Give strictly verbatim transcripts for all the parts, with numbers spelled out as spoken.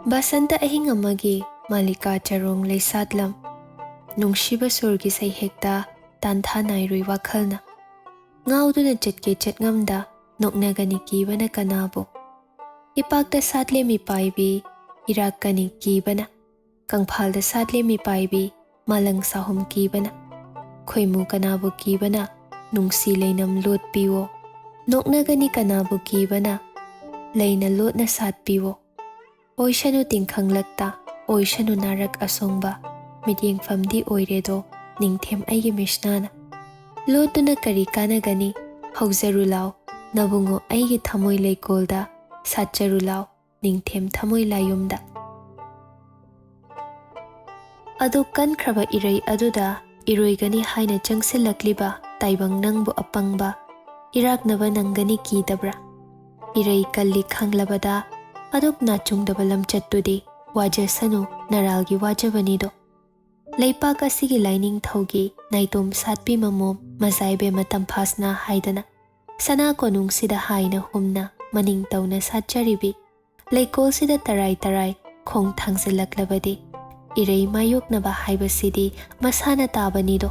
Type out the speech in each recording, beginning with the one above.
ꯕꯁꯟꯇ ꯑꯍꯤꯡ ꯑꯃꯒꯤ ꯃꯥꯂꯤꯀꯥ ꯆꯔꯣꯡ ꯂꯩꯁꯥꯠꯂꯝ꯫ ꯅꯨꯡꯁꯤꯕ ꯁꯨꯔꯒꯤ ꯁꯩꯍꯦꯛꯇ ꯇꯥꯟꯊꯥ ꯅꯥꯏꯔꯨꯏ ꯋꯥꯈꯜꯅ꯫ ꯉꯥꯎꯗꯨꯅ ꯆꯠꯀꯦ ꯆꯠꯉꯝꯗ ꯅꯣꯛꯅꯒꯅꯤ ꯀꯤꯕꯅ ꯀꯅꯥꯕꯨ? ꯏꯄꯥꯛꯇ ꯁꯥꯠꯂꯦ ꯃꯤꯄꯥꯏꯕꯤ, ꯏꯔꯥꯛꯀꯅꯤ ꯀꯤꯕꯅ꯫ ꯀꯪꯐꯥꯜꯗ ꯁꯥꯠꯂꯦ ꯃꯤꯄꯥꯏꯕꯤ, ꯃꯥꯂꯪ ꯁꯥꯍꯨꯝ ꯀꯤꯕꯅ꯫ ꯈꯣꯏꯃꯨ ꯀꯅꯥꯕꯨ ꯀꯤꯕꯅ, ꯅꯨꯡꯁꯤ ꯂꯩꯅꯝ ꯂꯣꯠꯄꯤꯋꯣ꯫ ꯅꯣꯛꯅꯒꯅꯤ ꯀꯅꯥꯕꯨ ꯀꯤꯕꯅ, ꯂꯩꯅ ꯂꯣꯠꯅ ꯁꯥꯠꯄꯤꯋꯣ꯫ ꯑꯣꯏꯁꯅꯨ ꯇꯤꯡꯈꯪꯂꯛꯇ, ꯑꯣꯏꯁꯅꯨ ꯅꯥꯔꯛ ꯑꯁꯣꯡꯕ, ꯃꯤꯠꯌꯦꯡꯐꯝꯗꯤ ꯑꯣꯏꯔꯦꯗꯣ, ꯅꯤꯡꯊꯦꯝ ꯑꯩꯒꯤ ꯃꯤꯁꯅꯥꯅ꯫ ꯂꯣꯠꯇꯨꯅ ꯀꯔꯤ ꯀꯥꯟꯅꯒꯅꯤ? ꯍꯧꯖꯔꯨ ꯂꯥꯎ, ꯅꯕꯨꯡꯉꯣ ꯑꯩꯒꯤ ꯊꯃꯣꯏ ꯂꯩꯀꯣꯜꯗ, ꯁꯥꯠꯆꯔꯨ ꯂꯥꯎ, ꯅꯤꯡꯊꯦꯝ ꯊꯃꯣꯏ ꯂꯥꯌꯨꯝꯗ꯫ ꯑꯗꯨ ꯀꯟꯈ꯭ꯔꯕ ꯏꯔꯩ ꯑꯗꯨꯗ ꯏꯔꯣꯏꯒꯅꯤ ꯍꯥꯏꯅ ꯆꯪꯁꯤꯜꯂꯛꯂꯤꯕ ꯇꯥꯏꯕꯪ ꯅꯪꯕꯨ ꯑꯄꯪꯕ, ꯏꯔꯥꯛꯅꯕ ꯅꯪꯒꯅꯤ ꯀꯤꯗꯕ꯭ꯔꯥ? ꯏꯔꯩ ꯀꯜꯂꯤ ꯈꯪꯂꯕꯗ ꯑꯗꯨꯛ ꯅꯥꯆꯨꯡꯗꯕ ꯂꯝꯆꯠꯇꯨꯗꯤ ꯋꯥꯖꯁꯅꯨ, ꯅꯔꯥꯜꯒꯤ ꯋꯥꯖꯕꯅꯤꯗꯣ꯫ ꯂꯩꯄꯥꯛ ꯑꯁꯤꯒꯤ ꯂꯥꯏꯅꯤꯡꯊꯧꯒꯤ ꯅꯥꯏꯇꯣꯝ ꯁꯥꯠꯄꯤ ꯃꯃꯣꯝ ꯃꯖꯥꯏꯕꯦꯝꯃ ꯇꯝꯐꯥꯁꯅꯥ ꯍꯥꯏꯗꯅ ꯁꯅꯥ ꯀꯣꯅꯨꯡꯁꯤꯗ ꯍꯥꯏꯅ ꯍꯨꯝꯅ ꯃꯅꯤꯡ ꯇꯧꯅ ꯁꯥꯠꯆꯔꯤꯕꯤ ꯂꯩꯀꯣꯜꯁꯤꯗ ꯇꯔꯥꯏ ꯇꯔꯥꯏ ꯈꯣꯡ ꯊꯥꯡꯖꯤꯜꯂꯛꯂꯕꯗꯤ ꯏꯔꯩ ꯃꯥꯌꯣꯛꯅꯕ ꯍꯥꯏꯕꯁꯤꯗꯤ ꯃꯁꯥꯅ ꯇꯥꯕꯅꯤꯗꯣ꯫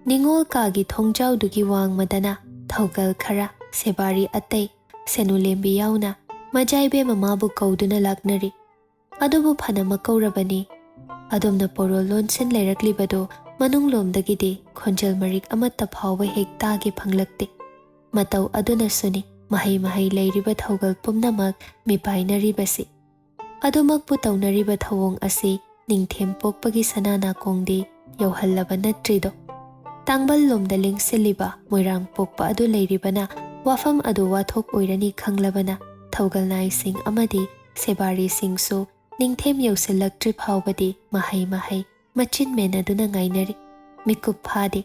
ꯅꯤꯉꯣꯜ ꯀꯥꯒꯤ ꯊꯣꯡꯖꯥꯎꯗꯨꯒꯤ ꯋꯥꯡꯃꯗꯅ ꯊꯧꯒꯜ ꯈꯔ, ꯁꯦꯕꯥꯔꯤ ꯑꯇꯩ, ꯁꯦꯅꯨ ꯂꯦꯝꯕꯤ ꯌꯥꯎꯅ ꯃꯖꯥꯏꯕꯦꯝꯃ ꯃꯥꯕꯨ ꯀꯧꯗꯨꯅ ꯂꯥꯛꯅꯔꯤ꯫ ꯑꯗꯨꯕꯨ ꯐꯅ ꯃꯀꯧꯔꯕꯅꯤ, ꯑꯗꯣꯝꯅ ꯄꯣꯔꯣꯜ ꯂꯣꯟꯁꯤꯟ ꯂꯩꯔꯛꯂꯤꯕꯗꯨ ꯃꯅꯨꯡꯂꯣꯝꯗꯒꯤꯗꯤ ꯈꯣꯟꯖꯦꯜ ꯃꯔꯤꯛ ꯑꯃꯠꯇ ꯐꯥꯎꯕ ꯍꯦꯛ ꯇꯥꯒꯦ ꯐꯪꯂꯛꯇꯦ꯫ ꯃꯇꯧ ꯑꯗꯨꯅꯁꯨꯅꯤ ꯃꯍꯩ ꯃꯍꯩ ꯂꯩꯔꯤꯕ ꯊꯧꯒꯜ ꯄꯨꯝꯅꯃꯛ ꯃꯤꯄꯥꯏꯅꯔꯤꯕꯁꯤ꯫ ꯑꯗꯨꯃꯛꯄꯨ ꯇꯧꯅꯔꯤꯕ ꯊꯧꯑꯣꯡ ꯑꯁꯤ ꯅꯤꯡꯊꯦꯝ ꯄꯣꯛꯄꯒꯤ ꯁꯅꯥ ꯅꯥꯀꯣꯡꯗꯤ ꯌꯧꯍꯜꯂꯕ ꯅꯠꯇ꯭ꯔꯤꯗꯣ꯫ ꯇꯥꯡꯕꯜ ꯂꯣꯝꯗ ꯂꯦꯡꯁꯤꯜꯂꯤꯕ ꯃꯣꯏꯔꯥꯡ ꯄꯣꯛꯄ ꯑꯗꯨ ꯂꯩꯔꯤꯕꯅ ꯋꯥꯐꯝ ꯑꯗꯨ ꯋꯥꯊꯣꯛ ꯑꯣꯏꯔꯅꯤ ꯈꯪꯂꯕꯅ ꯊꯧꯒꯜ ꯅꯥꯏꯁꯤꯡ ꯑꯃꯗꯤ ꯁꯦꯕꯥꯔꯤꯁꯤꯡꯁꯨ ꯅꯤꯡꯊꯦꯝ ꯌꯧꯁꯤꯜꯂꯛꯇ꯭ꯔꯤ ꯐꯥꯎꯕꯗꯤ ꯃꯍꯩ ꯃꯍꯩ ꯃꯆꯤꯟ ꯃꯦꯟꯅꯗꯨꯅ ꯉꯥꯏꯅꯔꯤ꯫ ꯃꯤꯀꯨꯞ ꯐꯥꯗꯦ꯫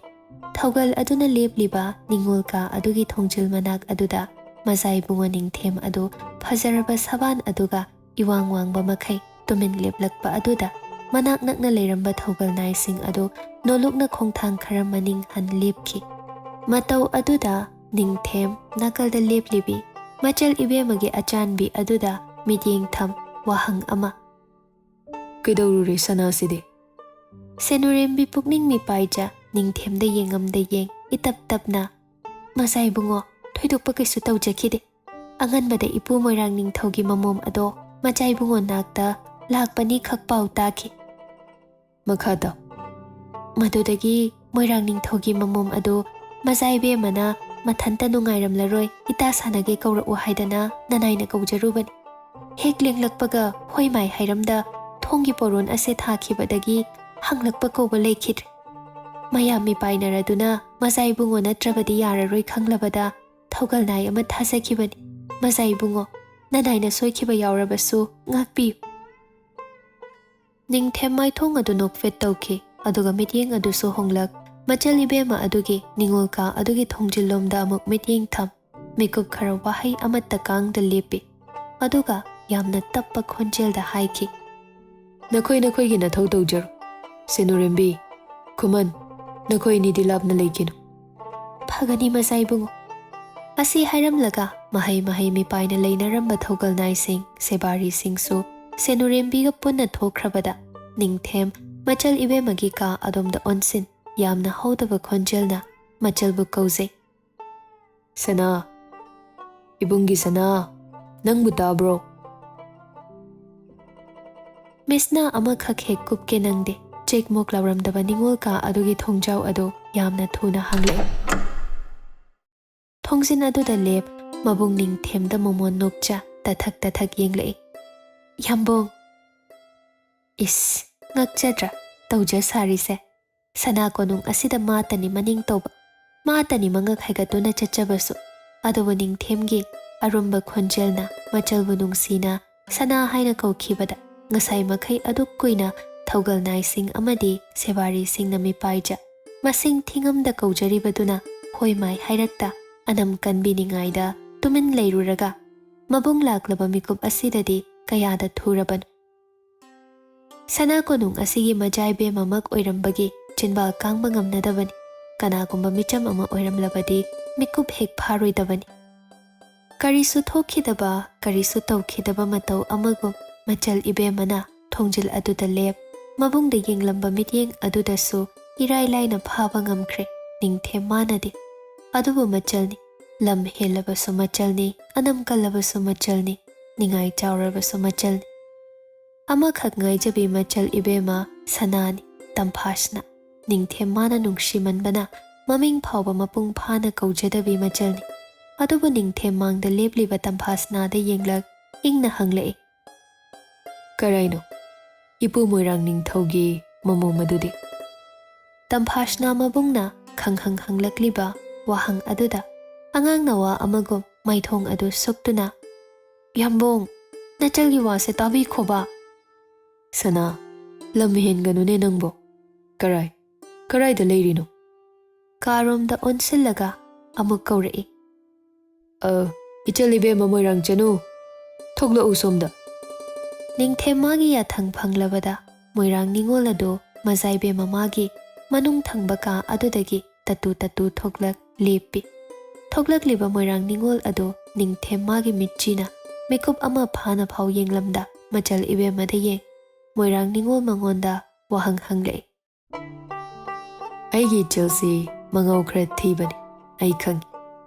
ꯊꯧꯒꯜ ꯑꯗꯨꯅ ꯂꯦꯞꯂꯤꯕ ꯅꯤꯉꯣꯜ ꯀꯥ ꯑꯗꯨꯒꯤ ꯊꯣꯡꯖꯤꯜ ꯃꯅꯥꯛ ꯑꯗꯨꯗ ꯃꯖꯥꯏꯕꯨꯡꯉꯣ ꯅꯤꯡꯊꯦꯝ ꯑꯗꯨ ꯐꯖꯔꯕ ꯁꯕꯥꯟ ꯑꯗꯨꯒ ꯏꯋꯥꯡ ꯋꯥꯡꯕ ꯃꯈꯩ ꯇꯨꯃꯤꯟ ꯂꯦꯞꯂꯛꯄ ꯑꯗꯨꯗ ꯃꯅꯥꯛ ꯅꯛꯅ ꯂꯩꯔꯝꯕ ꯊꯧꯒꯜ ꯅꯥꯏꯁꯤꯡ ꯑꯗꯨ ꯅꯣꯂꯨꯛꯅ ꯈꯣꯡꯊꯥꯡ ꯈꯔ ꯃꯅꯤꯡ ꯍꯟ ꯂꯦꯞꯈꯤ꯫ ꯃꯇꯧ ꯑꯗꯨꯗ ꯅꯤꯡꯊꯦꯝ ꯅꯥꯀꯜꯗ ꯂꯦꯞꯂꯤꯕꯤ ꯃꯆꯜ ꯏꯕꯦꯝꯃꯒꯤ ꯑꯆꯥꯟꯕꯤ ꯑꯗꯨꯗ ꯃꯤꯠꯌꯦꯡ ꯊꯝ ꯋꯥꯍꯪ ꯑꯃ꯫ "ꯀꯩꯗꯧꯔꯨꯔꯦ ꯁꯅꯥꯁꯤꯗꯤ?" ꯁꯦꯅꯨꯔꯦꯝꯕꯤ ꯄꯨꯛꯅꯤꯡ ꯃꯤꯄꯥꯏꯖ ꯅꯤꯡꯊꯦꯝꯗ ꯌꯦꯡꯉꯝꯗ ꯌꯦꯡ ꯏꯇꯞ ꯇꯞꯅ, "ꯃꯆꯥ ꯏꯕꯨꯡꯉꯣ, ꯊꯣꯏꯗꯣꯛꯄ ꯀꯩꯁꯨ ꯇꯧꯖꯈꯤꯗꯦ꯫ ꯑꯉꯟꯕꯗ ꯏꯄꯨ ꯃꯣꯏꯔꯥꯡ ꯅꯤꯡꯊꯧꯒꯤ ꯃꯃꯣꯝ ꯑꯗꯣ ꯃꯆꯥ ꯏꯕꯨꯡꯉꯣ ꯅꯥꯛꯇ ꯂꯥꯛꯄꯅꯤ ꯈꯛ ꯄꯥꯎ ꯇꯥꯈꯤ꯫" "ꯃꯈꯥ ꯇꯥꯎ꯫" "ꯃꯗꯨꯗꯒꯤ ꯃꯣꯏꯔꯥꯡ ꯅꯤꯡꯊꯧꯒꯤ ꯃꯃꯣꯝ ꯑꯗꯨ ꯃꯆꯥ ꯏꯕꯦꯝꯃꯅ ꯃꯊꯟꯇ ꯅꯨꯡꯉꯥꯏꯔꯝꯂꯔꯣꯏ, ꯏꯇꯥ ꯁꯥꯟꯅꯒꯦ ꯀꯧꯔꯛꯎ ꯍꯥꯏꯗꯅ ꯅꯅꯥꯏꯅ ꯀꯧꯖꯔꯨꯕꯅꯤ꯫ ꯍꯦꯛ ꯂꯦꯡꯂꯛꯄꯒ ꯍꯣꯏ ꯃꯥꯏ ꯍꯥꯏꯔꯝꯗ ꯊꯣꯡꯒꯤ ꯄꯣꯔꯣꯟ ꯑꯁꯦ ꯊꯥꯈꯤꯕꯗꯒꯤ ꯍꯪꯂꯛꯄ ꯀꯧꯕ ꯂꯩꯈꯤꯗ꯭ꯔꯦ꯫ ꯃꯌꯥꯝ ꯃꯤꯄꯥꯏꯅꯔꯗꯨꯅ ꯃꯆꯥ ꯏꯕꯨꯡꯉꯣ ꯅꯠꯇ꯭ꯔꯕꯗꯤ ꯌꯥꯔꯔꯣꯏ ꯈꯪꯂꯕꯗ ꯊꯧꯒꯜ ꯅꯥꯏ ꯑꯃ ꯊꯥꯖꯈꯤꯕꯅꯤ꯫ ꯃꯆꯥ ꯏꯕꯨꯡꯉꯣ, ꯅꯅꯥꯏꯅ ꯁꯣꯏꯈꯤꯕ ꯌꯥꯎꯔꯕꯁꯨ ꯉꯥꯛꯄꯤꯌꯨ꯫" ꯅꯤꯡꯊꯦꯝ ꯃꯥꯏꯊꯣꯡ ꯑꯗꯨ ꯅꯣꯛꯐꯦꯠ ꯇꯧꯈꯤ, ꯑꯗꯨꯒ ꯃꯤꯠꯌꯦꯡ ꯑꯗꯨꯁꯨ ꯍꯣꯡꯂꯛ ꯃꯆꯜ ꯏꯕꯦꯝꯃ ꯑꯗꯨꯒꯤ ꯅꯤꯉꯣꯜ ꯀꯥ ꯑꯗꯨꯒꯤ ꯊꯣꯡꯖꯤꯜꯂꯣꯝꯗ ꯑꯃꯨꯛ ꯃꯤꯠꯌꯦꯡ ꯊꯝ꯫ ꯃꯤꯀꯨꯞ ꯈꯔ ꯋꯥꯍꯩ ꯑꯃꯠꯇ ꯀꯥꯡꯗ ꯂꯦꯞꯄꯤ, ꯑꯗꯨꯒ ꯌꯥꯝꯅ ꯇꯞꯄ ꯈꯣꯟꯖꯦꯜꯗ ꯍꯥꯏꯈꯤ, "ꯅꯈꯣꯏ ꯅꯈꯣꯏꯒꯤ ꯅꯊꯧ ꯇꯧꯖꯔꯣ꯫ ꯁꯦꯅꯨꯔꯦꯝꯕꯤ, ꯈꯨꯃꯟ, ꯅꯈꯣꯏ ꯑꯅꯤꯗꯤ ꯂꯥꯞꯅ ꯂꯩꯒꯅꯨ꯫" "ꯐꯒꯅꯤ ꯃꯆꯥ ꯏꯕꯨꯡꯉꯣ꯫" ꯑꯁꯤ ꯍꯥꯏꯔꯝꯂꯒ ꯃꯍꯩ ꯃꯍꯩ ꯃꯤꯄꯥꯏꯅ ꯂꯩꯅꯔꯝꯕ ꯊꯧꯒꯜ ꯅꯥꯏꯁꯤꯡ, ꯁꯦꯕꯥꯔꯤꯁꯤꯡꯁꯨ ꯁꯦꯅꯨꯔꯦꯝꯕꯤꯒ ꯄꯨꯟꯅ ꯊꯣꯛꯈ꯭ꯔꯕꯗ ꯅꯤꯡꯊꯦꯝ ꯃꯆꯜ ꯏꯕꯦꯝꯃꯒꯤ ꯀꯥ ꯑꯗꯣꯝꯗ ꯑꯣꯟꯁꯤꯟ ꯌꯥꯝꯅ ꯍꯧꯗꯕ ꯈꯣꯟꯖꯦꯜꯅ ꯃꯆꯜꯕꯨ ꯀꯧꯖꯩ꯫ "ꯁꯅꯥ, ꯏꯕꯨꯡꯒꯤ ꯁꯅꯥ, ꯅꯪꯕꯨ ꯇꯥꯕ꯭ꯔꯣ?" ꯃꯤꯁꯅꯥ ꯑꯃꯈꯛ ꯍꯦꯛ ꯀꯨꯞꯀꯦ ꯅꯪꯗꯦ, ꯆꯦꯛꯃꯣꯛ ꯂꯥꯎꯔꯝꯗꯕ ꯅꯤꯉꯣꯜ ꯀꯥ ꯑꯗꯨꯒꯤ ꯊꯣꯡꯖꯥꯎ ꯑꯗꯨ ꯌꯥꯝꯅ ꯊꯨꯅ ꯍꯥꯡꯂꯛꯏ꯫ ꯊꯣꯡꯖꯤꯟ ꯑꯗꯨꯗ ꯂꯦꯞ, ꯃꯕꯨꯡ ꯅꯤꯡꯊꯦꯝꯗ ꯃꯣꯃꯣꯟ ꯅꯣꯛꯆ ꯇꯊꯛ ꯇꯊꯛ ꯌꯦꯡꯂꯛꯏ꯫ "ꯌꯥꯝꯕꯨꯡ!" ꯏꯁ, ꯉꯛꯆꯗ꯭ꯔꯥ ꯇꯧꯖ ꯁꯥꯔꯤꯁꯦ? ꯁꯅꯥ ꯀꯣꯅꯨꯡ ꯑꯁꯤꯗ ꯃꯥꯇꯅꯤ ꯃꯅꯤꯡ ꯇꯧꯕ, ꯃꯥꯇꯅꯤ ꯃꯉꯛ ꯍꯥꯏꯒꯠꯇꯨꯅ ꯆꯠꯆꯕꯁꯨ꯫ ꯑꯗꯨꯕꯨ ꯅꯤꯡꯊꯦꯝꯒꯤ ꯑꯔꯨꯝꯕ ꯈꯣꯟꯖꯦꯜꯅ ꯃꯆꯜꯕꯨ ꯅꯨꯡꯁꯤꯅ ꯁꯅꯥ ꯍꯥꯏꯅ ꯀꯧꯈꯤꯕꯗ ꯉꯁꯥꯏ ꯃꯈꯩ ꯑꯗꯨꯛ ꯀꯨꯏꯅ ꯊꯧꯒꯜ ꯅꯥꯏꯁꯤꯡ ꯑꯃꯗꯤ ꯁꯦꯕꯥꯔꯤꯁꯤꯡꯅ ꯃꯤꯄꯥꯏꯖ ꯃꯁꯤꯡ ꯊꯤꯉꯝꯗ ꯀꯧꯖꯔꯤꯕꯗꯨꯅ ꯍꯣꯏ ꯃꯥꯏ ꯍꯥꯏꯔꯛꯇ ꯑꯅꯝ ꯀꯟꯕꯤꯅꯤꯡꯉꯥꯏꯗ ꯇꯨꯃꯤꯟ ꯂꯩꯔꯨꯔꯒ ꯃꯕꯨꯡ ꯂꯥꯛꯂꯕ ꯃꯤꯀꯨꯞ ꯑꯁꯤꯗꯗꯤ ꯀꯌꯥꯗ ꯊꯨꯔꯕꯅꯣ꯫ ꯁꯅꯥ ꯀꯣꯅꯨꯡ ꯑꯁꯤꯒꯤ ꯃꯖꯥꯏꯕꯦꯝꯃꯃꯛ ꯑꯣꯏꯔꯝꯕꯒꯤ ꯆꯤꯟꯕꯥꯜ ꯀꯥꯡꯕ ꯉꯝꯅꯗꯕꯅꯤ꯫ ꯀꯅꯥꯒꯨꯝꯕ ꯃꯤꯆꯝ ꯑꯃ ꯑꯣꯏꯔꯝꯂꯕꯗꯤ ꯃꯤꯀꯨꯞ ꯍꯦꯛ ꯐꯥꯔꯣꯏꯗꯕꯅꯤ꯫ ꯀꯔꯤꯁꯨ ꯊꯣꯛꯈꯤꯗꯕ, ꯀꯔꯤꯁꯨ ꯇꯧꯈꯤꯗꯕ ꯃꯇꯧ ꯑꯃꯒꯨꯝ ꯃꯆꯜ ꯏꯕꯦꯝꯃꯅ ꯊꯣꯡꯖꯤꯜ ꯑꯗꯨꯗ ꯂꯦꯞ, ꯃꯕꯨꯡꯗ ꯌꯦꯡꯂꯝꯕ ꯃꯤꯠꯌꯦꯡ ꯑꯗꯨꯗꯁꯨ ꯏꯔꯥꯏ ꯂꯥꯏꯅ ꯐꯥꯕ ꯉꯝꯈ꯭ꯔꯦ ꯅꯤꯡꯊꯦꯝ ꯃꯥꯅꯗꯤ꯫ ꯑꯗꯨꯕꯨ ꯃꯆꯜꯅꯤ, ꯂꯝ ꯍꯦꯜꯂꯕꯁꯨ ꯃꯆꯜꯅꯤ, ꯑꯅꯝ ꯀꯜꯂꯕꯁꯨ ꯃꯆꯜꯅꯤ, ꯅꯤꯡꯉꯥꯏ ꯆꯥꯎꯔꯕꯁꯨ ꯃꯆꯜꯅꯤ꯫ ꯑꯃꯈꯛ ꯉꯥꯏꯖꯕꯤ ꯃꯆꯜ ꯏꯕꯦꯝꯃ ꯁꯅꯥꯅꯤ, ꯇꯝꯐꯥꯁꯅꯥ꯫ ꯅꯤꯡꯊꯦꯝ ꯃꯥꯅ ꯅꯨꯡꯁꯤꯃꯟꯕꯅ ꯃꯃꯤꯡ ꯐꯥꯎꯕ ꯃꯄꯨꯡ ꯐꯥꯅ ꯀꯧꯖꯗꯕꯤ ꯃꯆꯜꯅꯤ꯫ ꯑꯗꯨꯕꯨ ꯅꯤꯡꯊꯦꯝ ꯃꯥꯡꯗ ꯂꯦꯞꯂꯤꯕ ꯇꯝꯐꯥꯁꯅꯥꯗ ꯌꯦꯡꯂꯛ ꯏꯪꯅ ꯍꯪꯂꯛꯏ, "ꯀꯔꯥꯏꯅꯣ? ꯏꯄꯨ ꯃꯣꯏꯔꯥꯡ ꯅꯤꯡꯊꯧꯒꯤ ꯃꯃꯣꯝ ꯑꯗꯨꯗꯤ?" ꯇꯝꯐꯥꯁꯅꯥ ꯃꯕꯨꯡꯅ ꯈꯪꯍꯪ ꯍꯪꯂꯛꯂꯤꯕ ꯋꯥꯍꯪ ꯑꯗꯨꯗ ꯑꯉꯥꯡꯅ ꯋꯥ ꯑꯃꯒꯨꯝ ꯃꯥꯏꯊꯣꯡ ꯑꯗꯨ ꯁꯨꯛꯇꯨꯅ, "ꯌꯥꯝꯕꯣꯡ, ꯅꯆꯜꯒꯤ ꯋꯥꯁꯦ ꯇꯥꯕꯤꯈꯣꯕ꯫" "ꯁꯅꯥ, ꯂꯝ ꯍꯦꯟꯒꯅꯨꯅꯦ ꯅꯪꯕꯣ꯫ ꯀꯔꯥꯏ, ꯀꯔꯥꯏꯗ ꯂꯩꯔꯤꯅꯣ?" ꯀꯥꯔꯣꯝꯗ ꯑꯣꯟꯁꯤꯜꯂꯒ ꯑꯃꯨꯛ ꯀꯧꯔꯛꯏ, "ꯑ, ꯏꯆꯜ ꯏꯕꯦꯝꯃ ꯃꯣꯏꯔꯥꯡ ꯆꯅꯨ, ꯊꯣꯛꯂꯛꯎ ꯁꯣꯝꯗ꯫" ꯅꯤꯡꯊꯦꯝ ꯃꯥꯒꯤ ꯌꯥꯊꯪ ꯐꯪꯂꯕꯗ ꯃꯣꯏꯔꯥꯡ ꯅꯤꯉꯣꯜ ꯑꯗꯨ ꯃꯖꯥꯏꯕꯦꯝꯃ ꯃꯥꯒꯤ ꯃꯅꯨꯡ ꯊꯪꯕ ꯀꯥ ꯑꯗꯨꯗꯒꯤ ꯇꯠꯇꯨ ꯇꯠꯇꯨ ꯊꯣꯛꯂꯛ ꯂꯦꯞꯄꯤ꯫ ꯊꯣꯛꯂꯛꯂꯤꯕ ꯃꯣꯏꯔꯥꯡ ꯅꯤꯉꯣꯜ ꯑꯗꯨ ꯅꯤꯡꯊꯦꯝ ꯃꯥꯒꯤ ꯃꯤꯠꯆꯤꯅ ꯃꯤꯀꯨꯞ ꯑꯃ ꯐꯥꯅ ꯐꯥꯎ ꯌꯦꯡꯂꯝꯗ ꯃꯆꯜ ꯏꯕꯦꯝꯃꯗ ꯌꯦꯡ ꯃꯣꯏꯔꯥꯡ ꯅꯤꯉꯣꯜ ꯃꯉꯣꯟꯗ ꯋꯥꯍꯪ ꯍꯪꯂꯛꯏ, "ꯑꯩꯒꯤ ꯏꯆꯜꯁꯤ ꯃꯉꯥꯎ ꯈꯔ ꯊꯤꯕꯅꯤ, ꯑꯩ ꯈꯪꯏ꯫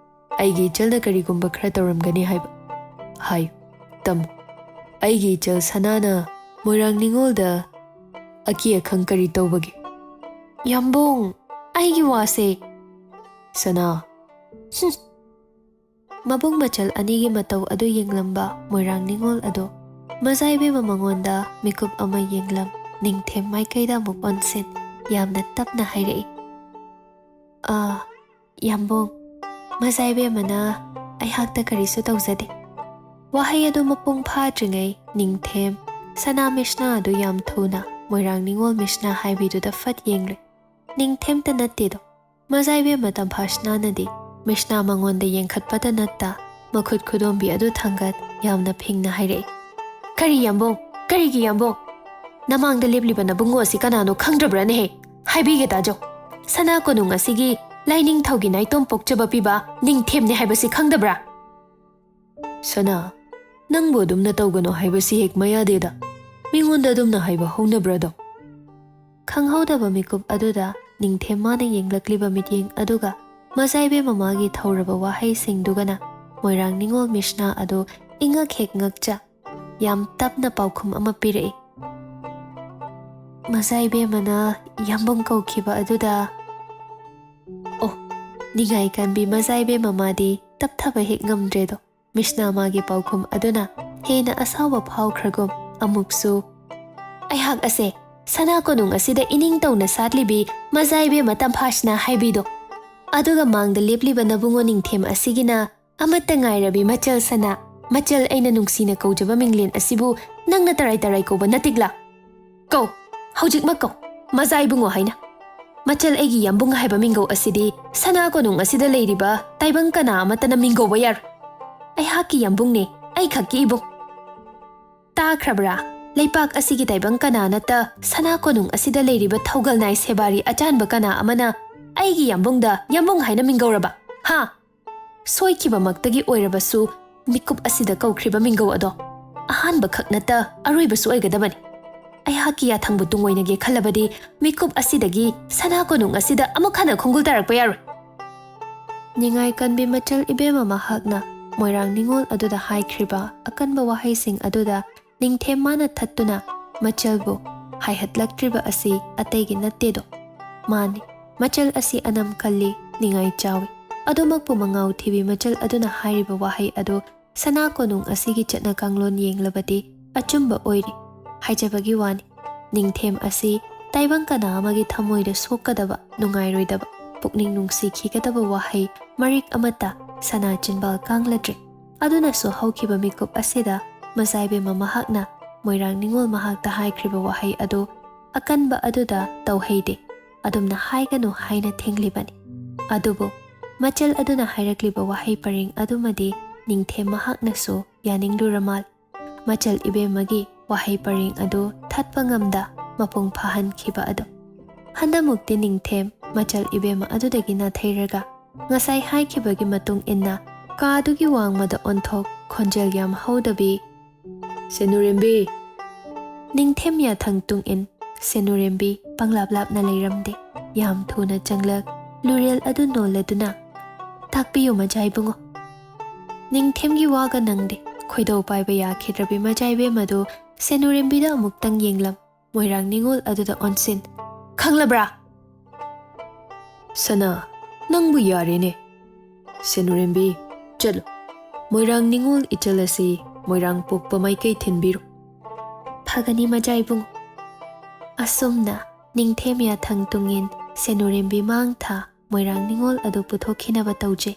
ꯑꯩꯒꯤ ꯏꯆꯜꯅ ꯀꯔꯤꯒꯨꯝꯕ ꯈꯔ ꯇꯧꯔꯝꯒꯅꯤ ꯍꯥꯏꯕ ꯍꯥꯏꯌꯨ, ꯇꯝꯃꯨ꯫ ꯑꯩꯒꯤ ꯏꯆꯜ ꯁꯅꯥꯅ ꯃꯣꯏꯔꯥꯡ ꯅꯤꯉꯣꯜꯗ ꯑꯀꯤ ꯑꯈꯪ ꯀꯔꯤ ꯇꯧꯕꯒꯦ?" "ꯌꯥꯝꯕꯨꯡ, ꯑꯩꯒꯤ ꯋꯥꯁꯦ꯫" "ꯁꯅꯥ꯫" ꯍꯨꯝ꯫ ꯃꯕꯨꯡ ꯃꯆꯜ ꯑꯅꯤꯒꯤ ꯃꯇꯧ ꯑꯗꯨ ꯌꯦꯡꯂꯝꯕ ꯃꯣꯏꯔꯥꯡ ꯅꯤꯉꯣꯜ ꯑꯗꯨ ꯃꯖꯥꯏꯕꯦꯝꯃ ꯃꯉꯣꯟꯗ ꯃꯤꯀꯨꯞ ꯑꯃ ꯌꯦꯡꯂꯝ, ꯅꯤꯡꯊꯦꯝ ꯃꯥꯏꯀꯩꯗ ꯑꯃꯨꯛ ꯑꯣꯟꯁꯤꯟ, ꯌꯥꯝꯅ ꯇꯞꯅ ꯍꯥꯏꯔꯛꯏ, "ꯑꯥ, ꯌꯥꯝꯕꯨꯡ, ꯃꯖꯥꯏꯕꯦꯝꯃꯅ ꯑꯩꯍꯥꯛꯇ ꯀꯔꯤꯁꯨ ꯇꯧꯖꯗꯦ꯫" ꯋꯥꯍꯩ ꯑꯗꯨ ꯃꯄꯨꯡ ꯐꯥꯗ꯭ꯔꯤꯉꯩ ꯅꯤꯡꯊꯦꯝ ꯁꯅꯥ ꯃꯤꯁꯅꯥ ꯑꯗꯨ ꯌꯥꯝ ꯊꯨꯅ ꯃꯣꯏꯔꯥꯡ ꯅꯤꯉꯣꯜ ꯃꯤꯁꯅꯥ ꯍꯥꯏꯕꯤꯗꯨꯗ ꯐꯠ ꯌꯦꯡꯂꯨꯏ꯫ ꯅꯤꯡꯊꯦꯝꯇ ꯅꯠꯇꯦꯗꯣ, ꯃꯖꯥꯏꯕꯦꯝꯃ ꯇꯝꯐꯥꯁꯅꯥꯅꯗꯤ ꯃꯤꯁꯅꯥ ꯃꯉꯣꯟꯗ ꯌꯦꯡꯈꯠꯄꯇ ꯅꯠꯇ ꯃꯈꯨꯠ ꯈꯨꯗꯣꯝꯕꯤ ꯑꯗꯨ ꯊꯥꯡꯒꯠ ꯌꯥꯝꯅ ꯐꯤꯡꯅ ꯍꯥꯏꯔꯛꯏ, "ꯀꯔꯤ ꯌꯥꯝꯕꯣꯡ? ꯀꯔꯤꯒꯤ ꯌꯥꯝꯕꯣꯡ? ꯅꯃꯥꯡꯗ ꯂꯦꯞꯂꯤꯕ ꯅꯕꯨꯡꯉꯣ ꯑꯁꯤ ꯀꯅꯥꯅꯣ ꯈꯪꯗ꯭ꯔꯕ꯭ꯔꯥꯅꯦꯍꯦ? ꯍꯥꯏꯕꯤꯒꯦ ꯇꯥꯖꯧ꯫ ꯁꯅꯥ ꯀꯣꯅꯨꯡ ꯑꯁꯤꯒꯤ ꯂꯥꯏꯅꯤꯡꯊꯧꯒꯤ ꯅꯥꯏꯇꯣꯝ ꯄꯣꯛꯆꯕ ꯄꯤꯕ ꯅꯤꯡꯊꯦꯝꯅꯦ ꯍꯥꯏꯕꯁꯤ ꯈꯪꯗꯕ꯭ꯔꯥ? ꯁꯅꯥ, ꯅꯪꯕꯨ ꯑꯗꯨꯝꯅ ꯇꯧꯒꯅꯨ ꯍꯥꯏꯕꯁꯤ ꯍꯦꯛ ꯃꯌꯥꯗꯦꯗ꯫ ꯃꯤꯉꯣꯟꯗ ꯑꯗꯨꯝꯅ ꯍꯥꯏꯕ ꯍꯧꯅꯕ꯭ꯔꯥꯗꯣ? ꯈꯪꯍꯧꯗꯕ ꯃꯤꯀꯨꯞ ꯑꯗꯨꯗ ꯅꯤꯡꯊꯦꯝ ꯃꯥꯅ ꯌꯦꯡꯂꯛꯂꯤꯕ ꯃꯤꯠꯌꯦꯡ ꯑꯗꯨꯒ ꯃꯖꯥꯏꯕꯦꯝ ꯃꯃꯥꯒꯤ ꯊꯧꯔꯕ ꯋꯥꯍꯩꯁꯤꯡꯗꯨꯒꯅ ꯃꯣꯏꯔꯥꯡ ꯅꯤꯉꯣꯜ ꯃꯤꯁꯅꯥ ꯑꯗꯨ ꯏꯉꯛ ꯍꯦꯛ ꯉꯛꯆ ꯌꯥꯝ ꯇꯞꯅ ꯄꯥꯎꯈꯨꯝ ꯑꯃ ꯄꯤꯔꯛꯏ꯫ ꯃꯖꯥꯏꯕꯦꯝꯃꯅ ꯌꯥꯝꯕꯨꯡ ꯀꯧꯈꯤꯕ ꯑꯗꯨꯗ, ꯑꯣ, ꯅꯤꯡꯉꯥꯏ ꯀꯟꯕꯤ ꯃꯖꯥꯏꯕꯦꯝ ꯃꯃꯥꯗꯤ ꯇꯞꯊꯕ ꯍꯦꯛ ꯉꯝꯗ꯭ꯔꯦꯗꯣ꯫ ꯃꯤꯁꯅꯥ ꯃꯥꯒꯤ ꯄꯥꯎꯈꯨꯝ ꯑꯗꯨꯅ ꯍꯦꯟꯅ ꯑꯁꯥꯎꯕ ꯐꯥꯎꯈ꯭ꯔꯒꯨꯝ ꯑꯃꯨꯛꯁꯨ, ꯑꯩꯍꯥꯛ ꯑꯁꯦ ꯁꯅꯥ ꯀꯣꯅꯨꯡ ꯑꯁꯤꯗ ꯏꯅꯤꯡ ꯇꯧꯅ ꯁꯥꯠꯂꯤꯕꯤ ꯃꯖꯥꯏꯕꯦꯝꯃ ꯇꯝꯐꯥꯁꯅꯥ ꯍꯥꯏꯕꯤꯗꯣ, ꯑꯗꯨꯒ ꯃꯥꯡꯗ ꯂꯦꯞꯂꯤꯕ ꯅꯕꯨꯡꯉꯣ ꯅꯤꯡꯊꯦꯝ ꯑꯁꯤꯒꯤꯅ ꯑꯃꯠꯇ ꯉꯥꯏꯔꯕꯤ ꯃꯆꯜ ꯁꯅꯥ, ꯃꯆꯜ ꯑꯩꯅ ꯅꯨꯡꯁꯤꯅ ꯀꯧꯖꯕ ꯃꯤꯡꯂꯦꯟ ꯑꯁꯤꯕꯨ ꯅꯪꯅ ꯇꯔꯥꯏ ꯇꯔꯥꯏ ꯀꯧꯕ ꯅꯠꯇꯤꯛꯂꯥ? ꯀꯧ, ꯍꯧꯖꯤꯛꯃꯛ ꯀꯧ, ꯃꯖꯥ ꯏꯕꯨꯡꯉꯣ ꯍꯥꯏꯅ꯫ ꯃꯆꯜ ꯑꯩꯒꯤ ꯌꯥꯝꯕꯨꯡ ꯍꯥꯏꯕ ꯃꯤꯡꯒꯧ ꯑꯁꯤꯗꯤ ꯁꯅꯥ ꯀꯣꯅꯨꯡ ꯑꯁꯤꯗ ꯂꯩꯔꯤꯕ ꯇꯥꯏꯕꯪ ꯀꯅꯥ ꯑꯃꯠꯇꯅ ꯃꯤꯡꯒꯧꯕ ꯌꯥꯔꯣꯏ꯫ ꯑꯩꯍꯥꯛꯀꯤ ꯌꯥꯝꯕꯨꯡꯅꯦ, ꯑꯩ ꯈꯛꯀꯤ ꯏꯕꯨꯡ꯫ ꯇꯥꯈ꯭ꯔꯕ꯭ꯔꯥ? ꯂꯩꯄꯥꯛ ꯑꯁꯤꯒꯤ ꯇꯥꯏꯕꯪ ꯀꯅꯥ ꯅꯠꯇ ꯁꯅꯥ ꯀꯣꯅꯨꯡ ꯑꯁꯤꯗ ꯂꯩꯔꯤꯕ ꯊꯧꯒꯜ ꯅꯥꯏ ꯁꯦꯕꯥꯔꯤ ꯑꯆꯥꯟꯕ ꯀꯅꯥ ꯑꯃꯅ ꯑꯩꯒꯤ ꯌꯥꯝꯕꯨꯡꯗ ꯌꯥꯝꯕꯨꯡ ꯍꯥꯏꯅ ꯃꯤꯡꯒꯧꯔꯕ? ꯍꯥ? ꯁꯣꯏꯈꯤꯕꯃꯛꯇꯒꯤ ꯑꯣꯏꯔꯕꯁꯨ ꯃꯤꯀꯨꯞ ꯑꯁꯤꯗ ꯀꯧꯈ꯭ꯔꯤꯕ ꯃꯤꯡꯒꯧ ꯑꯗꯣ ꯑꯍꯥꯟꯕ ꯈꯛ ꯅꯠꯇ ꯑꯔꯣꯏꯕꯁꯨ ꯑꯣꯏꯒꯗꯕꯅꯤ꯫ ꯑꯩꯍꯥꯛꯀꯤ ꯌꯥꯊꯪꯕꯨ ꯇꯨꯡꯑꯣꯏꯅꯒꯦ ꯈꯜꯂꯕꯗꯤ ꯃꯤꯀꯨꯞ ꯑꯁꯤꯗꯒꯤ ꯁꯅꯥ ꯀꯣꯅꯨꯡ ꯑꯁꯤꯗ ꯑꯃꯨꯛ ꯍꯟꯅ ꯈꯣꯡꯒꯨꯜ ꯇꯥꯔꯛꯄ ꯌꯥꯔꯣꯏ꯫ ꯅꯤꯡꯉꯥꯏ ꯀꯟꯕꯤ ꯃꯆꯜ ꯏꯕꯦꯝꯃ ꯃꯍꯥꯛꯅ ꯃꯣꯏꯔꯥꯡ ꯅꯤꯉꯣꯜ ꯑꯗꯨꯗ ꯍꯥꯏꯈ꯭ꯔꯤꯕ ꯑꯀꯟꯕ ꯋꯥꯍꯩꯁꯤꯡ ꯑꯗꯨꯗ ꯅꯤꯡꯊꯦꯝ ꯃꯥꯅ ꯊꯠꯇꯨꯅ ꯃꯆꯜꯕꯨ ꯍꯥꯏꯍꯠꯂꯛꯇ꯭ꯔꯤꯕ ꯑꯁꯤ ꯑꯇꯩꯒꯤ ꯅꯠꯇꯦꯗꯣ꯫ ꯃꯥꯅꯤ, ꯃꯆꯜ ꯑꯁꯤ ꯑꯅꯝ ꯀꯜꯂꯤ, ꯅꯤꯡꯉꯥꯏ ꯆꯥꯎꯏ꯫ ꯑꯗꯨꯃꯛꯄꯨ ꯃꯉꯥꯎ ꯊꯤꯕꯤ ꯃꯆꯜ ꯑꯗꯨꯅ ꯍꯥꯏꯔꯤꯕ ꯋꯥꯍꯩ ꯑꯗꯨ ꯁꯅꯥ ꯀꯣꯅꯨꯡ ꯑꯁꯤꯒꯤ ꯆꯠꯅ ꯀꯥꯡꯂꯣꯟ ꯌꯦꯡꯂꯕꯗꯤ ꯑꯆꯨꯝꯕ ꯑꯣꯏꯔꯤ ꯍꯥꯏꯖꯕꯒꯤ ꯋꯥꯅꯤ꯫ ꯅꯤꯡꯊꯦꯝ ꯑꯁꯤ ꯇꯥꯏꯕꯪ ꯀꯅꯥ ꯑꯃꯒꯤ ꯊꯃꯣꯏꯗ ꯁꯣꯛꯀꯗꯕ, ꯅꯨꯡꯉꯥꯏꯔꯣꯏꯗꯕ, ꯄꯨꯛꯅꯤꯡ ꯅꯨꯡꯁꯤꯈꯤꯒꯗꯕ ꯋꯥꯍꯩ ꯃꯔꯤꯛ ꯑꯃꯠꯇ ꯁꯅꯥ ꯆꯤꯟꯕꯥꯜ ꯀꯥꯡꯂꯗ꯭ꯔꯦ꯫ ꯑꯗꯨꯅꯁꯨ ꯍꯧꯈꯤꯕ ꯃꯤꯀꯨꯞ ꯑꯁꯤꯗ ꯃꯖꯥꯏꯕꯦꯝꯃ ꯃꯍꯥꯛꯅ ꯃꯣꯏꯔꯥꯡ ꯅꯤꯉꯣꯜ ꯃꯍꯥꯛꯇ ꯍꯥꯏꯈ꯭ꯔꯤꯕ ꯋꯥꯍꯩ ꯑꯗꯨ ꯑꯀꯟꯕ ꯑꯗꯨꯗ ꯇꯧꯍꯩꯗꯦ, ꯑꯗꯨꯝꯅ ꯍꯥꯏꯒꯅꯨ ꯍꯥꯏꯅ ꯊꯤꯡꯂꯤꯕꯅꯤ꯫ ꯑꯗꯨꯕꯨ ꯃꯆꯜ ꯑꯗꯨꯅ ꯍꯥꯏꯔꯛꯂꯤꯕ ꯋꯥꯍꯩ ꯄꯔꯦꯡ ꯑꯗꯨꯃꯗꯤ ꯅꯤꯡꯊꯦꯝ ꯃꯍꯥꯛꯅꯁꯨ ꯌꯥꯅꯤꯡꯂꯨꯔ ꯃꯥꯜꯂꯦ꯫ ꯃꯆꯜ ꯏꯕꯦꯝꯃꯒꯤ ꯋꯥꯍꯩ ꯄꯔꯦꯡ ꯑꯗꯨ ꯊꯠꯄ ꯉꯝꯗ ꯃꯄꯨꯡ ꯐꯥꯍꯟꯈꯤꯕ ꯑꯗꯨ꯫ ꯍꯟꯗꯃꯨꯛꯇꯤ ꯅꯤꯡꯊꯦꯝ ꯃꯆꯜ ꯏꯕꯦꯝꯃ ꯑꯗꯨꯗꯒꯤ ꯅꯥꯊꯩꯔꯒ ꯉꯁꯥꯏ ꯍꯥꯏꯈꯤꯕꯒꯤ ꯃꯇꯨꯡ ꯏꯟꯅ ꯀꯥꯗꯨꯒꯤ ꯋꯥꯡꯃꯗ ꯑꯣꯟꯊꯣꯛ ꯈꯣꯟꯖꯦꯜ ꯌꯥꯝ ꯍꯧꯗꯕꯤ, "ꯁꯦꯅꯨꯔꯦꯝꯕꯤ!" ꯅꯤꯡꯊꯦꯝ ꯌꯥꯊꯪ ꯇꯨꯡ ꯏꯟ ꯁꯦꯅꯨꯔꯦꯝꯕꯤ ꯄꯪꯂꯥꯞ ꯂꯥꯞꯅ ꯂꯩꯔꯝꯗꯦ꯫ ꯌꯥꯝ ꯊꯨꯅ ꯆꯪꯂꯛ ꯂꯨꯔꯦꯜ ꯑꯗꯨ ꯅꯣꯜꯂꯗꯨꯅ, "ꯇꯥꯛꯄꯤꯌꯨ ꯃꯆꯥ ꯏꯕꯨꯡꯉꯣ꯫" ꯅꯤꯡꯊꯦꯝꯒꯤ ꯋꯥꯒ ꯅꯪꯗꯦ꯫ ꯈꯣꯏꯗꯧ ꯄꯥꯏꯕ ꯌꯥꯈꯤꯗ꯭ꯔꯕꯤ ꯃꯆꯥ ꯏꯕꯦꯝ ꯑꯗꯨ ꯁꯦꯅꯨꯔꯦꯝꯕꯤꯗ ꯑꯃꯨꯛꯇꯪ ꯌꯦꯡꯂꯝ꯫ ꯃꯣꯏꯔꯥꯡ ꯅꯤꯉꯣꯜ ꯑꯗꯨꯗ ꯑꯣꯟꯁꯤꯟ, "ꯈꯪꯂꯕ꯭ꯔꯥ?" "ꯁꯅꯥ, ꯅꯪꯕꯨ ꯌꯥꯔꯦꯅꯦ꯫ ꯁꯦꯅꯨꯔꯦꯝꯕꯤ, ꯆꯠꯂꯨ꯫ ꯃꯣꯏꯔꯥꯡ ꯅꯤꯉꯣꯜ ꯏꯆꯜ ꯑꯁꯤ ꯃꯣꯏꯔꯥꯡ ꯄꯣꯛꯄ ꯃꯥꯏꯀꯩ ꯊꯤꯟꯕꯤꯔꯨ꯫" "ꯐꯒꯅꯤ ꯃꯆꯥ ꯏꯕꯨꯡꯉꯣ꯫" ꯑꯁꯨꯝꯅ ꯅꯤꯡꯊꯦꯝ ꯌꯥꯊꯪ ꯇꯨꯡꯏꯟ ꯁꯦꯅꯨꯔꯦꯝꯕꯤ ꯃꯥꯡ ꯊꯥ ꯃꯣꯏꯔꯥꯡ ꯅꯤꯉꯣꯜ ꯑꯗꯨ ꯄꯨꯊꯣꯛꯈꯤꯅꯕ ꯇꯧꯖꯩ꯫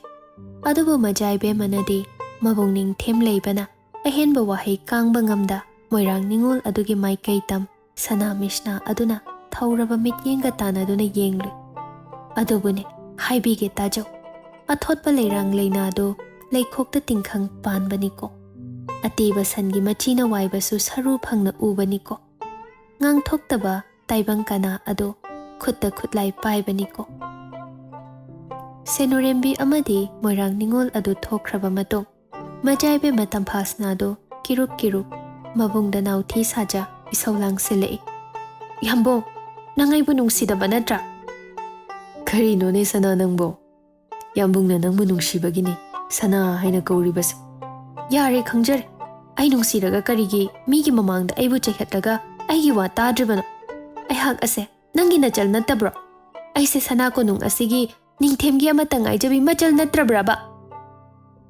ꯑꯗꯨꯕꯨ ꯃꯆꯥ ꯏꯕꯦꯝꯃꯅꯗꯤ ꯃꯕꯨꯡ ꯅꯤꯡꯊꯦꯝ ꯂꯩꯕꯅ ꯑꯍꯦꯟꯕ ꯋꯥꯍꯩ ꯀꯥꯡꯕ ꯉꯝꯗ ꯃꯣꯏꯔꯥꯡ ꯅꯤꯉꯣꯜ ꯑꯗꯨꯒꯤ ꯃꯥꯏꯀꯩ ꯇꯝ ꯁꯅꯥ ꯃꯤꯁꯅꯥ ꯑꯗꯨꯅ ꯊꯧꯔꯕ ꯃꯤꯠꯌꯦꯡꯒ ꯇꯥꯟꯅꯗꯨꯅ ꯌꯦꯡꯂꯨꯏ꯫ ꯑꯗꯨꯕꯨꯅꯦ, ꯍꯥꯏꯕꯤꯒꯦ ꯇꯥꯖꯧ꯫ ꯑꯊꯣꯠꯄ ꯂꯩꯔꯥꯡ ꯂꯩꯅꯥꯗꯣ ꯂꯩꯈꯣꯛꯇ ꯇꯤꯡꯈꯪ ꯄꯥꯟꯕꯅꯤꯀꯣ꯫ ꯑꯇꯦꯕ ꯁꯟꯒꯤ ꯃꯆꯤꯅ ꯋꯥꯏꯕꯁꯨ ꯁꯔꯨ ꯐꯪꯅ ꯎꯕꯅꯤꯀꯣ꯫ ꯉꯥꯡꯊꯣꯛꯇꯕ ꯇꯥꯏꯕꯪ ꯀꯅꯥ ꯑꯗꯣ ꯈꯨꯠꯇ ꯈꯨꯠꯂꯥꯏ ꯄꯥꯏꯕꯅꯤꯀꯣ꯫ ꯁꯦꯅꯨꯔꯦꯝꯕꯤ ꯑꯃꯗꯤ ꯃꯣꯏꯔꯥꯡ ꯅꯤꯉꯣꯜ ꯑꯗꯨ ꯊꯣꯛꯈ꯭ꯔꯕ ꯃꯇꯨꯡ, ꯃꯆꯥ ꯏꯕꯦꯝꯃ ꯇꯝꯐꯥꯁꯅꯥꯗꯣ ꯀꯤꯔꯨꯛ ꯀꯤꯔꯨꯛ ꯃꯕꯨꯡꯗ ꯅꯥꯎꯊꯤ ꯁꯥꯖ ꯏꯁꯧ ꯂꯥꯡꯁꯤꯜꯂꯛꯏ꯫ "ꯌꯥꯝꯕꯨꯡ, ꯅꯪ ꯑꯩꯕꯨ ꯅꯨꯡꯁꯤꯗꯕ ꯅꯠꯇ꯭ꯔꯥ?" "ꯀꯔꯤꯅꯣꯅꯦ ꯁꯅꯥ ꯅꯪꯕꯣ? ꯌꯥꯝꯕꯨꯡꯅ ꯅꯪꯕꯨ ꯅꯨꯡꯁꯤꯕꯒꯤꯅꯤ ꯁꯅꯥ ꯍꯥꯏꯅ ꯀꯧꯔꯤꯕꯁꯦ꯫" "ꯌꯥꯔꯦ, ꯈꯪꯖꯔꯦ꯫ ꯑꯩ ꯅꯨꯡꯁꯤꯔꯒ ꯀꯔꯤꯒꯤ ꯃꯤꯒꯤ ꯃꯃꯥꯡꯗ ꯑꯩꯕꯨ ꯆꯩꯈꯠꯂꯒ ꯑꯩꯒꯤ ꯋꯥ ꯇꯥꯗ꯭ꯔꯤꯕꯅꯣ? ꯑꯩꯍꯥꯛ ꯑꯁꯦ ꯅꯪꯒꯤ ꯅꯆꯜ ꯅꯠꯇꯕ꯭ꯔꯣ? ꯑꯩꯁꯦ ꯁꯅꯥ ꯀꯣꯅꯨꯡ ꯑꯁꯤꯒꯤ ꯅꯤꯡꯊꯦꯝꯒꯤ ꯑꯃꯠꯇ ꯉꯥꯏꯖꯕꯤ ꯃꯆꯜ ꯅꯠꯇ꯭ꯔꯕ꯭ꯔꯕ?"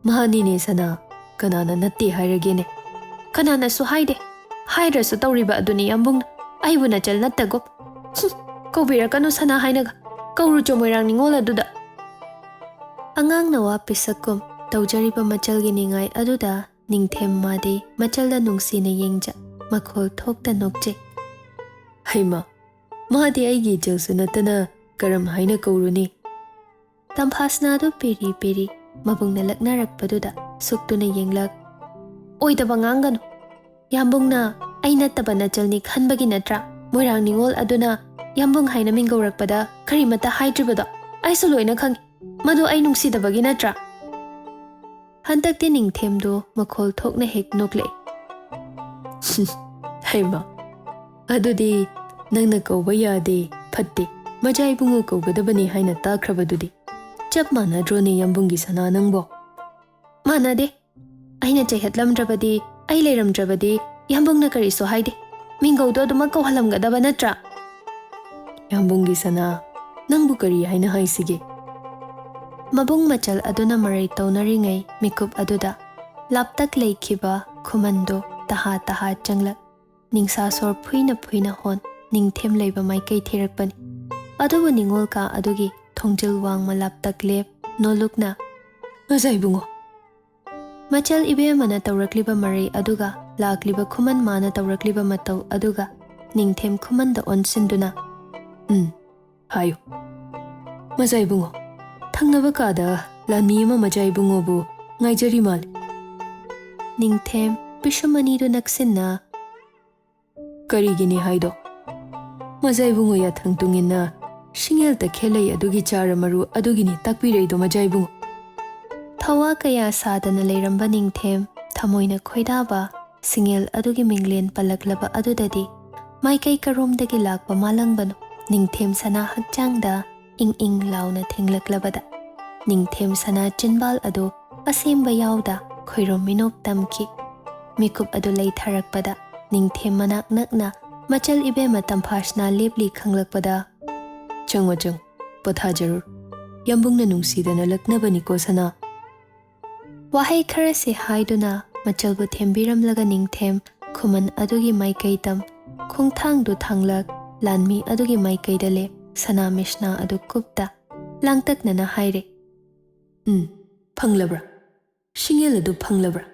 "ꯃꯥꯅꯤꯅꯦ ꯁꯅꯥ, ꯀꯅꯥꯅ ꯅꯠꯇꯦ ꯍꯥꯏꯔꯒꯦꯅꯦ?" "ꯀꯅꯥꯅꯁꯨ ꯍꯥꯏꯗꯦ꯫ ꯍꯥꯏꯗ꯭ꯔꯁꯨ ꯇꯧꯔꯤꯕ ꯑꯗꯨꯅꯤ ꯌꯥꯝꯕꯨꯡꯅ꯫ ꯑꯩꯕꯨ ꯅꯆꯜ ꯅꯠꯇꯒꯨꯝ꯫ ꯍꯨꯝ, ꯀꯧꯕꯤꯔꯛꯀꯅꯨ ꯁꯅꯥ ꯍꯥꯏꯅꯒ꯫ ꯀꯧꯔꯨꯆꯣ ꯃꯣꯏꯔꯥꯡ ꯅꯤꯉꯣꯜ ꯑꯗꯨꯗ꯫" ꯑꯉꯥꯡꯅ ꯋꯥ ꯄꯤꯁꯛꯀꯨꯝ ꯇꯧꯖꯔꯤꯕ ꯃꯆꯜꯒꯤ ꯅꯤꯡꯉꯥꯏ ꯑꯗꯨꯗ ꯅꯤꯡꯊꯦꯝ ꯃꯥꯗꯤ ꯃꯆꯜꯗ ꯅꯨꯡꯁꯤꯅ ꯌꯦꯡꯖ ꯃꯈꯣꯜ ꯊꯣꯛꯇ ꯅꯣꯛꯆꯩ꯫ "ꯍꯩꯃꯥ, ꯃꯥꯗꯤ ꯑꯩꯒꯤ ꯏꯆꯜꯁꯨ ꯅꯠꯇꯅ ꯀꯔꯝ ꯍꯥꯏꯅ ꯀꯧꯔꯨꯅꯤ?" ꯇꯝꯐꯥꯁꯅꯥꯗꯨ ꯄꯦꯔꯤ ꯄꯦꯔꯤ ꯃꯕꯨꯡꯅ ꯂꯛꯅꯔꯛꯄꯗꯨꯗ ꯁꯨꯛꯇꯨꯅ ꯌꯦꯡꯂꯛ꯫ "ꯑꯣꯏꯗꯕ ꯉꯥꯡꯒꯅꯨ꯫ ꯌꯥꯝꯕꯨꯡꯅ ꯑꯩ ꯅꯠꯇꯕ ꯅꯆꯜꯅꯤ ꯈꯟꯕꯒꯤ ꯅꯠꯇ꯭ꯔꯥ ꯃꯣꯏꯔꯥꯡ ꯅꯤꯉꯣꯜ ꯑꯗꯨꯅ ꯌꯥꯝꯕꯨꯡ ꯍꯥꯏꯅ ꯃꯤꯡ ꯀꯧꯔꯛꯄꯗ ꯀꯔꯤꯃꯠꯇ ꯍꯥꯏꯗ꯭ꯔꯤꯕꯗꯣ ꯑꯩꯁꯨ ꯂꯣꯏꯅ ꯈꯪꯏ꯫ ꯃꯗꯨ ꯑꯩ ꯅꯨꯡꯁꯤꯗꯕꯒꯤ ꯅꯠꯇ꯭ꯔꯥ? ꯍꯟꯗꯛꯇꯤ ꯅꯤꯡꯊꯦꯝꯗꯨ ꯃꯈꯣꯜ ꯊꯣꯛꯅ ꯍꯦꯛ ꯅꯣꯛꯂꯛꯏ꯫ "ꯍꯩꯃꯥ, ꯑꯗꯨꯗꯤ ꯅꯪꯅ ꯀꯧꯕ ꯌꯥꯗꯦ, ꯐꯠꯇꯦ, ꯃꯖꯥ ꯏꯕꯨꯡꯉꯣ ꯀꯧꯒꯗꯕꯅꯤ ꯍꯥꯏꯅ ꯇꯥꯈ꯭ꯔꯕꯗꯨꯗꯤ? ꯆꯞ ꯃꯥꯟꯅꯗ꯭ꯔꯣꯅꯦ ꯌꯥꯝꯕꯨꯡꯒꯤ ꯁꯅꯥ ꯅꯪꯕꯣ?" "ꯃꯥꯟꯅꯗꯦ꯫ ꯑꯩꯅ ꯆꯩꯍꯠꯂꯝꯗ꯭ꯔꯕꯗꯤ, ꯑꯩ ꯂꯩꯔꯝꯗ꯭ꯔꯕꯗꯤ ꯌꯥꯝꯕꯨꯡꯅ ꯀꯔꯤꯁꯨ ꯍꯥꯏꯗꯦ꯫ ꯃꯤꯡꯒꯧꯗꯣ ꯑꯗꯨꯃꯛ ꯀꯧꯍꯜꯂꯝꯒꯗꯕ ꯅꯠꯇ꯭ꯔꯥ?" "ꯌꯥꯝꯕꯨꯡꯒꯤ ꯁꯅꯥ, ꯅꯪꯕꯨ ꯀꯔꯤ ꯍꯥꯏꯅ ꯍꯥꯏꯁꯤꯒꯦ?" ꯃꯕꯨꯡ ꯃꯆꯜ ꯑꯗꯨꯅ ꯃꯔꯩ ꯇꯧꯅꯔꯤꯉꯩ ꯃꯤꯀꯨꯞ ꯑꯗꯨꯗ ꯂꯥꯞꯇꯛ ꯂꯩꯈꯤꯕ ꯈꯨꯃꯟꯗꯨ ꯇꯍꯥ ꯇꯍꯥ ꯆꯪꯂꯛ, ꯅꯤꯡꯁꯥ ꯁꯣꯔ ꯐꯨꯏꯅ ꯐꯨꯏꯅ ꯍꯣꯟ ꯅꯤꯡꯊꯦꯝ ꯂꯩꯕ ꯃꯥꯏꯀꯩ ꯊꯤꯔꯛꯄꯅꯤ꯫ ꯑꯗꯨꯕꯨ ꯅꯤꯉꯣꯜ ꯀꯥ ꯑꯗꯨꯒꯤ ꯊꯣꯡꯖꯤꯜ ꯋꯥꯡꯃ ꯂꯥꯞꯇꯛ ꯂꯦꯞ ꯅꯣꯂꯨꯛꯅ, "ꯃꯖꯥ ꯏꯕꯨꯡꯉꯣ!" ꯃꯆꯜ ꯏꯕꯦꯝꯃꯅ ꯇꯧꯔꯛꯂꯤꯕ ꯃꯔꯩ ꯑꯗꯨꯒ ꯂꯥꯛꯂꯤꯕ ꯈꯨꯃꯟ ꯃꯥꯅ ꯇꯧꯔꯛꯂꯤꯕ ꯃꯇꯧ ꯑꯗꯨꯒ ꯅꯤꯡꯊꯦꯝ ꯈꯨꯃꯟꯗ ꯑꯣꯟꯁꯤꯟꯗꯨꯅ, "ꯎꯝ, ꯍꯥꯏꯌꯨ꯫ ꯃꯖꯥ ꯏꯕꯨꯡꯉꯣ, ꯊꯪꯅꯕ ꯀꯥꯗ ꯂꯥꯟꯃꯤ ꯑꯃ ꯃꯖꯥ ꯏꯕꯨꯡꯉꯣꯕꯨ ꯉꯥꯏꯖꯔꯤ ꯃꯥꯜꯂꯤ꯫" ꯅꯤꯡꯊꯦꯝ ꯄꯤꯁꯨꯝ ꯑꯅꯤꯗꯨ ꯅꯛꯁꯤꯟꯅ, "ꯀꯔꯤꯒꯤꯅꯤ ꯍꯥꯏꯗꯣ? ꯃꯖꯥ ꯏꯕꯨꯡꯉꯣ ꯌꯥꯊꯪ ꯇꯨꯡꯏꯟꯅ ꯁꯤꯡꯉꯦꯜ ꯇꯈꯦꯜꯂꯩ ꯑꯗꯨꯒꯤ ꯆꯥꯔ ꯃꯔꯨ ꯑꯗꯨꯒꯤꯅꯤ ꯇꯥꯛꯄꯤꯔꯛꯏꯗꯣ, ꯃꯖꯥ ꯏꯕꯨꯡꯉꯣ꯫" ꯊꯋꯥ ꯀꯌꯥ ꯁꯥꯗꯅ ꯂꯩꯔꯝꯕ ꯅꯤꯡꯊꯦꯝ ꯊꯃꯣꯏꯅ ꯈꯣꯏꯗꯥꯕ ꯁꯤꯡꯉꯦꯜ ꯑꯗꯨꯒꯤ ꯃꯤꯡꯂꯦꯟ ꯄꯜꯂꯛꯂꯕ ꯑꯗꯨꯗꯗꯤ ꯃꯥꯏꯀꯩ ꯀꯔꯣꯝꯗꯒꯤ ꯂꯥꯛꯄ ꯃꯥꯂꯪꯕꯅꯣ ꯅꯤꯡꯊꯦꯝ ꯁꯅꯥ ꯍꯛꯆꯥꯡꯗ ꯏꯪ ꯏꯪ ꯂꯥꯎꯅ ꯊꯦꯡꯂꯛꯂꯕꯗ ꯅꯤꯡꯊꯦꯝ ꯁꯅꯥ ꯆꯤꯟꯕꯥꯜ ꯑꯗꯨ ꯑꯁꯦꯝꯕ ꯌꯥꯎꯗ ꯈꯣꯏꯔꯣꯝ ꯃꯤꯅꯣꯛ ꯇꯝꯈꯤ꯫ ꯃꯤꯀꯨꯞ ꯑꯗꯨ ꯂꯩꯊꯔꯛꯄꯗ ꯅꯤꯡꯊꯦꯝ ꯃꯅꯥꯛ ꯅꯛꯅ ꯃꯆꯜ ꯏꯕꯦꯝꯃ ꯇꯝꯐꯥꯁꯅꯥ ꯂꯦꯞꯂꯤ ꯈꯪꯂꯛꯄꯗ, "ꯆꯪꯉꯣ, ꯆꯪꯉꯣ, ꯄꯣꯊꯥꯖꯔꯨꯔꯣ꯫ ꯌꯥꯝꯕꯨꯡꯅ ꯅꯨꯡꯁꯤꯗꯅ ꯂꯛꯅꯕꯅꯤꯀꯣ, ꯁꯅꯥ꯫" ꯋꯥꯍꯩ ꯈꯔꯁꯤ ꯍꯥꯏꯗꯨꯅ ꯃꯆꯜꯕꯨ ꯊꯦꯝꯕꯤꯔꯝꯂꯒ ꯅꯤꯡꯊꯦꯝ ꯈꯨꯃꯟ ꯑꯗꯨꯒꯤ ꯃꯥꯏꯀꯩ ꯇꯝ ꯈꯣꯡꯊꯥꯡꯗꯨ ꯊꯥꯡꯂꯛ ꯂꯥꯟꯃꯤ ꯑꯗꯨꯒꯤ ꯃꯥꯏꯀꯩꯗ ꯂꯦꯞ ꯁꯅꯥ ꯃꯤꯁꯅꯥ ꯑꯗꯨ ꯀꯨꯞꯇ ꯂꯥꯡꯇꯛꯅꯅ ꯍꯥꯏꯔꯦ, "ꯎꯝ, ꯐꯪꯂꯕ꯭ꯔꯥ? ꯁꯤꯡꯉꯦꯜ ꯑꯗꯨ ꯐꯪꯂꯕ꯭ꯔꯥ?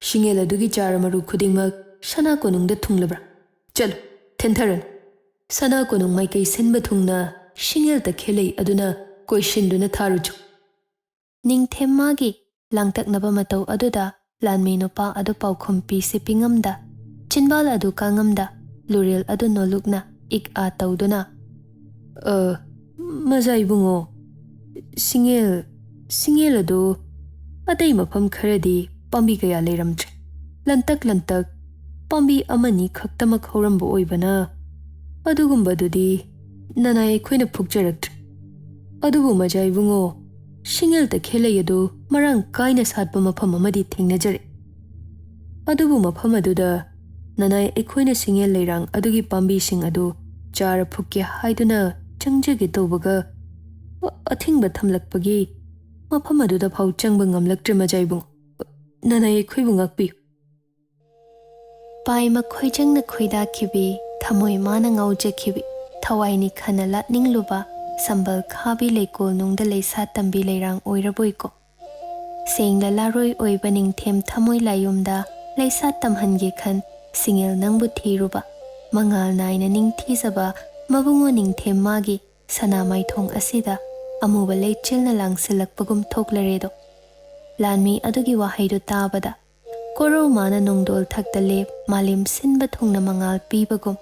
ꯁꯤꯡꯉꯦꯜ ꯑꯗꯨꯒꯤ ꯆꯥꯔ ꯃꯔꯨ ꯈꯨꯗꯤꯡꯃꯛ ꯁꯅꯥ ꯀꯣꯅꯨꯡꯗ ꯊꯨꯡꯂꯕ꯭ꯔꯥ? ꯆꯠꯂꯨ, ꯊꯦꯟꯊꯔꯅꯨ꯫ ꯁꯅꯥ ꯀꯣꯅꯨꯡ ꯃꯥꯏꯀꯩ ꯁꯤꯟꯕ ꯊꯨꯡꯅ ꯁꯤꯡꯉꯦꯜ ꯇꯈꯦꯜꯂꯩ ꯑꯗꯨꯅ ꯀꯣꯏꯁꯤꯟꯗꯨꯅ ꯊꯥꯔꯨꯆꯣ꯫" ꯅꯤꯡꯊꯦꯝ ꯃꯥꯒꯤ ꯂꯥꯡꯇꯛꯅꯕ ꯃꯇꯧ ꯑꯗꯨꯗ ꯂꯥꯟꯃꯤ ꯅꯨꯄꯥ ꯑꯗꯨ ꯄꯥꯎꯈꯨꯝ ꯄꯤꯁꯤ ꯄꯤꯉꯝꯗ, ꯆꯤꯟꯕꯥꯜ ꯑꯗꯨ ꯀꯥꯉꯝꯗ, ꯂꯨꯔꯦꯜ ꯑꯗꯨ ꯅꯣꯂꯨꯛꯅ ꯏꯛ ꯑꯥ ꯇꯧꯗꯨꯅ, "ꯑ, ꯃꯖꯥ ꯏꯕꯨꯡꯉꯣ, ꯁꯤꯡꯉꯦꯜ, ꯁꯤꯡꯉꯦꯜ ꯑꯗꯨ ꯑꯇꯩ ꯃꯐꯝ ꯈꯔꯗꯤ ꯄꯥꯝꯕꯤ ꯀꯌꯥ ꯂꯩꯔꯝꯗ꯭ꯔꯦ꯫ ꯂꯟꯇꯛ ꯂꯟꯇꯛ ꯄꯥꯝꯕꯤ ꯑꯃꯅꯤ ꯈꯛꯇꯃꯛ ꯍꯧꯔꯝꯕ ꯑꯣꯏꯕꯅ ꯑꯗꯨꯒꯨꯝꯕꯗꯨꯗꯤ ꯅꯅꯥꯏ ꯑꯩꯈꯣꯏꯅ ꯐꯨꯛꯆꯔꯛꯇ꯭ꯔꯦ꯫ ꯑꯗꯨꯕꯨ ꯃꯖꯥ ꯏꯕꯨꯡꯉꯣ, ꯁꯤꯡꯉꯦꯜ ꯇꯈꯦꯜꯂꯩ ꯑꯗꯨ ꯃꯔꯥꯡ ꯀꯥꯏꯅ ꯁꯥꯠꯄ ꯃꯐꯝ ꯑꯃꯗꯤ ꯊꯦꯡꯅꯖꯔꯦ꯫ ꯑꯗꯨꯕꯨ ꯃꯐꯝ ꯑꯗꯨꯗ ꯅꯅꯥꯏ ꯑꯩꯈꯣꯏꯅ ꯁꯤꯡꯉꯦꯜ ꯂꯩꯔꯥꯡ ꯑꯗꯨꯒꯤ ꯄꯥꯝꯕꯤꯁꯤꯡ ꯑꯗꯨ ꯆꯥꯔ ꯐꯨꯛꯀꯦ ꯍꯥꯏꯗꯨꯅ ꯆꯪꯖꯒꯦ ꯇꯧꯕꯒ, ꯑ-, ꯑꯊꯤꯡꯕ ꯊꯝꯂꯛꯄꯒꯤ ꯃꯐꯝ ꯑꯗꯨꯗ ꯐꯥꯎ ꯆꯪꯕ ꯉꯝꯂꯛꯇ꯭ꯔꯦ ꯃꯖꯥ ꯏꯕꯨꯡꯉꯣ꯫ ꯅꯅꯥꯏ ꯑꯩꯈꯣꯏꯕꯨ ꯉꯥꯛꯄꯤꯌꯨ꯫" ꯄꯥꯏꯃ ꯈꯣꯏꯖꯪꯅ ꯈꯣꯏꯗꯥꯈꯤꯕꯤ, ꯊꯃꯣꯏ ꯃꯥꯅ ꯉꯥꯎꯖꯈꯤꯕꯤ, ꯊꯋꯥꯏ ꯅꯤꯈꯥꯅ ꯂꯥꯠꯅꯤꯡꯂꯨꯕ, ꯁꯝꯕꯜ ꯈꯥꯕꯤ ꯂꯩꯀꯣꯜꯅꯨꯡꯗ ꯂꯩꯁꯥ ꯇꯝꯕꯤ ꯂꯩꯔꯥꯡ ꯑꯣꯏꯔꯕꯣꯏꯀꯣ꯫ ꯁꯦꯡꯂ ꯂꯥꯔꯣꯏ ꯑꯣꯏꯕ ꯅꯤꯡꯊꯦꯝ ꯊꯃꯣꯏ ꯂꯥꯏꯌꯨꯝꯗ ꯂꯩꯁꯥ ꯇꯝꯍꯟꯒꯦ ꯈꯟ, ꯁꯤꯡꯉꯦꯜ ꯅꯪꯕꯨ ꯊꯤꯔꯨꯕ, ꯃꯉꯥꯜ ꯅꯥꯏꯅ ꯅꯤꯡꯊꯤꯖꯕ ꯃꯕꯨꯡꯉꯣ ꯅꯤꯡꯊꯦꯝ ꯃꯥꯒꯤ ꯁꯅꯥ ꯃꯥꯏꯊꯣꯡ ꯑꯁꯤꯗ ꯑꯃꯨꯕ ꯂꯩꯆꯤꯜꯅ ꯂꯥꯡꯁꯤꯜꯂꯛꯄꯒꯨꯝ ꯊꯣꯛꯂꯔꯦꯗꯣ꯫ ꯂꯥꯟꯃꯤ ꯑꯗꯨꯒꯤ ꯋꯥꯍꯩꯗꯨ ꯇꯥꯕꯗ ꯀꯣꯔꯧ ꯃꯥꯅ ꯅꯣꯡꯗꯣꯜ ꯊꯛꯇ ꯂꯦꯞ ꯃꯥꯂꯦꯝ ꯁꯤꯟꯕ ꯊꯨꯡꯅ ꯃꯉꯥꯜ ꯄꯤꯕꯒꯨꯝ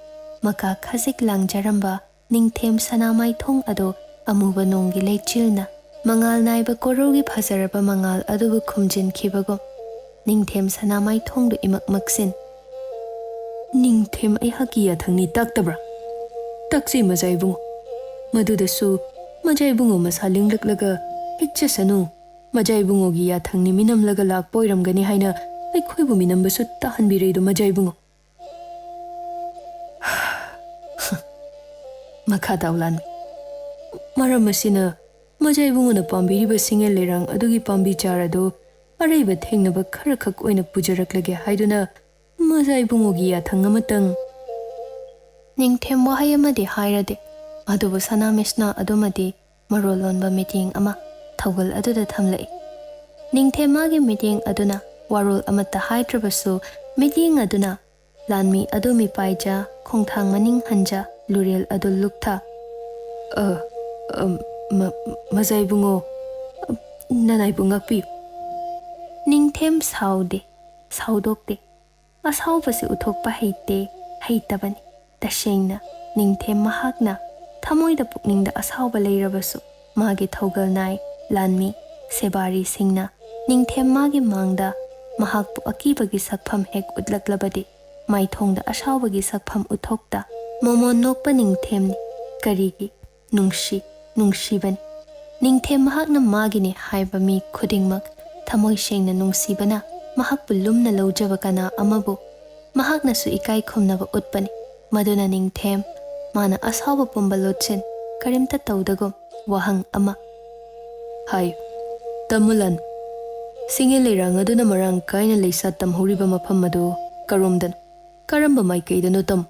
ꯃꯀꯥ ꯈꯖꯤꯛ ꯂꯥꯡꯖꯔꯝꯕ ꯅꯤꯡꯊꯦꯝ ꯁꯅꯥ ꯃꯥꯏꯊꯣꯡ ꯑꯗꯨ ꯑꯃꯨꯕ ꯅꯣꯡꯒꯤ ꯂꯩꯆꯤꯜꯅ ꯃꯉꯥꯜ ꯅꯥꯏꯕ ꯀꯣꯔꯧꯒꯤ ꯐꯖꯔꯕ ꯃꯉꯥꯜ ꯑꯗꯨꯕꯨ ꯈꯨꯝꯖꯤꯟꯈꯤꯕꯒꯨꯝ ꯅꯤꯡꯊꯦꯝ ꯁꯅꯥ ꯃꯥꯏꯊꯣꯡꯗꯨ ꯏꯃꯛ ꯃꯛꯁꯤꯟ꯫ "ꯅꯤꯡꯊꯦꯝ ꯑꯩꯍꯥꯛꯀꯤ ꯌꯥꯊꯪꯅꯤ ꯇꯥꯛꯇꯕ꯭ꯔꯥ? ꯇꯥꯛꯆꯩ ꯃꯖꯥ ꯏꯕꯨꯡꯉꯣ꯫ ꯃꯗꯨꯗꯁꯨ ꯃꯖꯥ ꯏꯕꯨꯡꯉꯣ ꯃꯁꯥ ꯂꯤꯡꯂꯛꯂꯒ ꯍꯤꯛꯆꯁꯅꯨ꯫ ꯃꯖꯥ ꯏꯕꯨꯡꯉꯣꯒꯤ ꯌꯥꯊꯪꯅꯤ ꯃꯤꯅꯝꯂꯒ ꯂꯥꯛꯄ ꯑꯣꯏꯔꯝꯒꯅꯤ ꯍꯥꯏꯅ ꯑꯩꯈꯣꯏꯕꯨ ꯃꯤꯅꯝꯕꯁꯨ ꯇꯥꯍꯟꯕꯤꯔꯛꯏꯗꯣ ꯃꯖꯥ ꯏꯕꯨꯡꯉꯣ꯫" ꯃꯈꯥ ꯇꯥꯎ ꯂꯥꯟꯃꯤ꯫ ꯃꯔꯝ ꯑꯁꯤꯅ ꯃꯖꯥ ꯏꯕꯨꯡꯉꯣꯅ ꯄꯥꯝꯕꯤꯔꯤꯕ ꯁꯤꯡꯉꯦꯜ ꯂꯩꯔꯥꯡ ꯑꯗꯨꯒꯤ ꯄꯥꯝꯕꯤ ꯆꯥꯔ ꯑꯗꯨ ꯑꯔꯩꯕ ꯊꯦꯡꯅꯕ ꯈꯔꯈꯛ ꯑꯣꯏꯅ ꯄꯨꯖꯔꯛꯂꯒꯦ ꯍꯥꯏꯗꯨꯅ ꯃꯖꯥ ꯏꯕꯨꯡꯉꯣꯒꯤ ꯌꯥꯊꯪ ꯑꯃꯇꯪ꯫ ꯅꯤꯡꯊꯦꯝ ꯋꯥꯍꯩ ꯑꯃꯗꯤ ꯍꯥꯏꯔꯗꯦ, ꯑꯗꯨꯕꯨ ꯁꯅꯥ ꯃꯤꯁꯅꯥ ꯑꯗꯨꯃꯗꯤ ꯃꯔꯣꯜ ꯂꯣꯟꯕ ꯃꯤꯠꯌꯦꯡ ꯑꯃ ꯊꯧꯒꯜ ꯑꯗꯨꯗ ꯊꯝꯂꯛꯏ꯫ ꯅꯤꯡꯊꯦꯝ ꯃꯥꯒꯤ ꯃꯤꯠꯌꯦꯡ ꯑꯗꯨꯅ ꯋꯥꯔꯣꯜ ꯑꯃꯠꯇ ꯍꯥꯏꯗ꯭ꯔꯕꯁꯨ, ꯃꯤꯠꯌꯦꯡ ꯑꯗꯨꯅ ꯂꯥꯟꯃꯤ ꯑꯗꯨ ꯃꯤꯄꯥꯏꯖ, ꯈꯣꯡꯊꯥꯡ ꯃꯅꯤꯡ ꯍꯟꯖ, ꯂꯨꯔꯦꯜ ꯑꯗꯨ ꯂꯨꯞꯊ꯫ "ꯑ, ꯑ, ꯃ-, ꯃꯖꯥ ꯏꯕꯨꯡꯉꯣ, ꯅꯅꯥꯏꯕꯨ ꯉꯥꯛꯄꯤꯌꯨ꯫" ꯅꯤꯡꯊꯦꯝ ꯁꯥꯎꯗꯦ, ꯁꯥꯎꯗꯣꯛꯇꯦ꯫ ꯑꯁꯥꯎꯕꯁꯤ ꯎꯠꯊꯣꯛꯄ ꯍꯩꯇꯦ, ꯍꯩꯇꯕꯅꯤ꯫ ꯇꯁꯦꯡꯅ ꯅꯤꯡꯊꯦꯝ ꯃꯍꯥꯛꯅ ꯊꯃꯣꯏꯗ ꯄꯨꯛꯅꯤꯡꯗ ꯑꯁꯥꯎꯕ ꯂꯩꯔꯕꯁꯨ, ꯃꯥꯒꯤ ꯊꯧꯒꯜ ꯅꯥꯏ ꯂꯥꯟꯃꯤ ꯁꯦꯕꯥꯔꯤꯁꯤꯡꯅ ꯅꯤꯡꯊꯦꯝ ꯃꯥꯒꯤ ꯃꯥꯡꯗ ꯃꯍꯥꯛꯄꯨ ꯑꯀꯤꯕꯒꯤ ꯁꯛꯐꯝ ꯍꯦꯛ ꯎꯠꯂꯛꯂꯕꯗꯤ, ꯃꯥꯏꯊꯣꯡꯗ ꯑꯁꯥꯎꯕꯒꯤ ꯁꯛꯐꯝ ꯎꯠꯊꯣꯛꯇ ꯃꯣꯃꯣꯟ ꯅꯣꯛꯄ ꯅꯤꯡꯊꯦꯝꯅꯤ꯫ ꯀꯔꯤꯒꯤ? ꯅꯨꯡꯁꯤ, ꯅꯨꯡꯁꯤꯕꯅꯤ꯫ ꯅꯤꯡꯊꯦꯝ ꯃꯍꯥꯛꯅ ꯃꯥꯒꯤꯅꯤ ꯍꯥꯏꯕ ꯃꯤ ꯈꯨꯗꯤꯡꯃꯛ ꯊꯃꯣꯏ ꯁꯦꯡꯅ ꯅꯨꯡꯁꯤꯕꯅ ꯃꯍꯥꯛꯄꯨ ꯂꯨꯝꯅ ꯂꯧꯖꯕ ꯀꯅꯥ ꯑꯃꯕꯨ ꯃꯍꯥꯛꯅꯁꯨ ꯏꯀꯥꯏ ꯈꯨꯝꯅꯕ ꯎꯠꯄꯅꯤ꯫ ꯃꯗꯨꯅ ꯅꯤꯡꯊꯦꯝ ꯃꯥꯅ ꯑꯁꯥꯎꯕ ꯄꯨꯝꯕ ꯂꯣꯠꯁꯤꯟ ꯀꯔꯤꯝꯇ ꯇꯧꯗꯒꯨꯝ ꯋꯥꯍꯪ ꯑꯃ ꯍꯥꯏꯌꯨ꯫ ꯇꯥꯃꯣ ꯂꯥꯟ, ꯁꯤꯡꯉꯦ ꯂꯩꯔꯥꯡ ꯑꯗꯨꯅ ꯃꯔꯥꯡ ꯀꯥꯏꯅ ꯂꯩꯁꯥ ꯇꯝꯍꯧꯔꯤꯕ ꯃꯐꯝ ꯑꯗꯨ ꯀꯔꯣꯝꯗꯅꯣ? ꯀꯔꯝꯕ ꯃꯥꯏꯀꯩꯗꯅꯣ ꯇꯥꯃꯣ?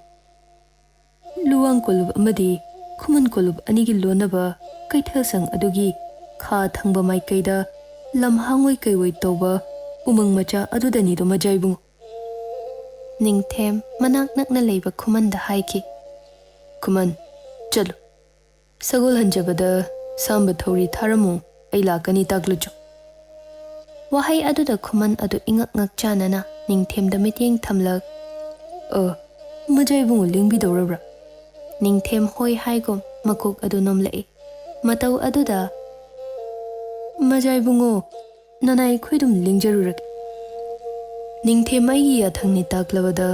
ꯂꯨꯋꯥꯡ ꯀꯣꯂꯨꯞ ꯑꯃꯗꯤ ꯈꯨꯃꯟ ꯀꯣꯂꯨꯞ ꯑꯅꯤꯒꯤ ꯂꯣꯟꯅꯕ ꯀꯩꯊꯦꯜꯁꯪ ꯑꯗꯨꯒꯤ ꯈꯥ ꯊꯪꯕ ꯃꯥꯏꯀꯩꯗ ꯂꯝꯍꯥꯡꯑꯣꯏ ꯀꯩꯑꯣꯏ ꯇꯧꯕ ꯎꯃꯪ ꯃꯆꯥ ꯑꯗꯨꯗꯅꯤꯗꯣ ꯃꯖꯥ ꯏꯕꯨꯡꯉꯣ꯫ ꯅꯤꯡꯊꯦꯝ ꯃꯅꯥꯛ ꯅꯛꯅ ꯂꯩꯕ ꯈꯨꯃꯟꯗ ꯍꯥꯏꯈꯤ꯫ ꯈꯨꯃꯟ, ꯆꯠꯂꯨ꯫ ꯁꯒꯣꯜ ꯍꯟꯖꯕꯗ ꯁꯥꯝꯕ ꯊꯧꯔꯤ ꯊꯥꯔꯝꯃꯨ, ꯑꯩ ꯂꯥꯛꯀꯅꯤ, ꯇꯥꯛꯂꯨꯆꯣ꯫ ꯋꯥꯍꯩ ꯑꯗꯨꯗ ꯈꯨꯃꯟ ꯑꯗꯨ ꯏꯉꯛ ꯉꯛꯆꯥꯅꯅ ꯅꯤꯡꯊꯦꯝꯗ ꯃꯤꯠꯌꯦꯡ ꯊꯝꯂꯛ, "ꯑ, ꯃꯖꯥ ꯏꯕꯨꯡꯉꯣ ꯂꯦꯡꯕꯤꯗꯧꯔꯕ꯭ꯔꯥ?" ꯅꯤꯡꯊꯦꯝ ꯍꯣꯏ ꯍꯥꯏꯒꯨꯝ ꯃꯀꯣꯛ ꯑꯗꯨ ꯅꯣꯝꯂꯛꯏ꯫ ꯃꯇꯧ ꯑꯗꯨꯗ, "ꯃꯖꯥ ꯏꯕꯨꯡꯉꯣ, ꯅꯅꯥꯏ ꯑꯩꯈꯣꯏꯗꯨꯝ ꯂꯦꯡꯖꯔꯨꯔꯒꯦ꯫ ꯅꯤꯡꯊꯦꯝ ꯑꯩꯒꯤ ꯌꯥꯊꯪꯅꯤ ꯇꯥꯛꯂꯕꯗ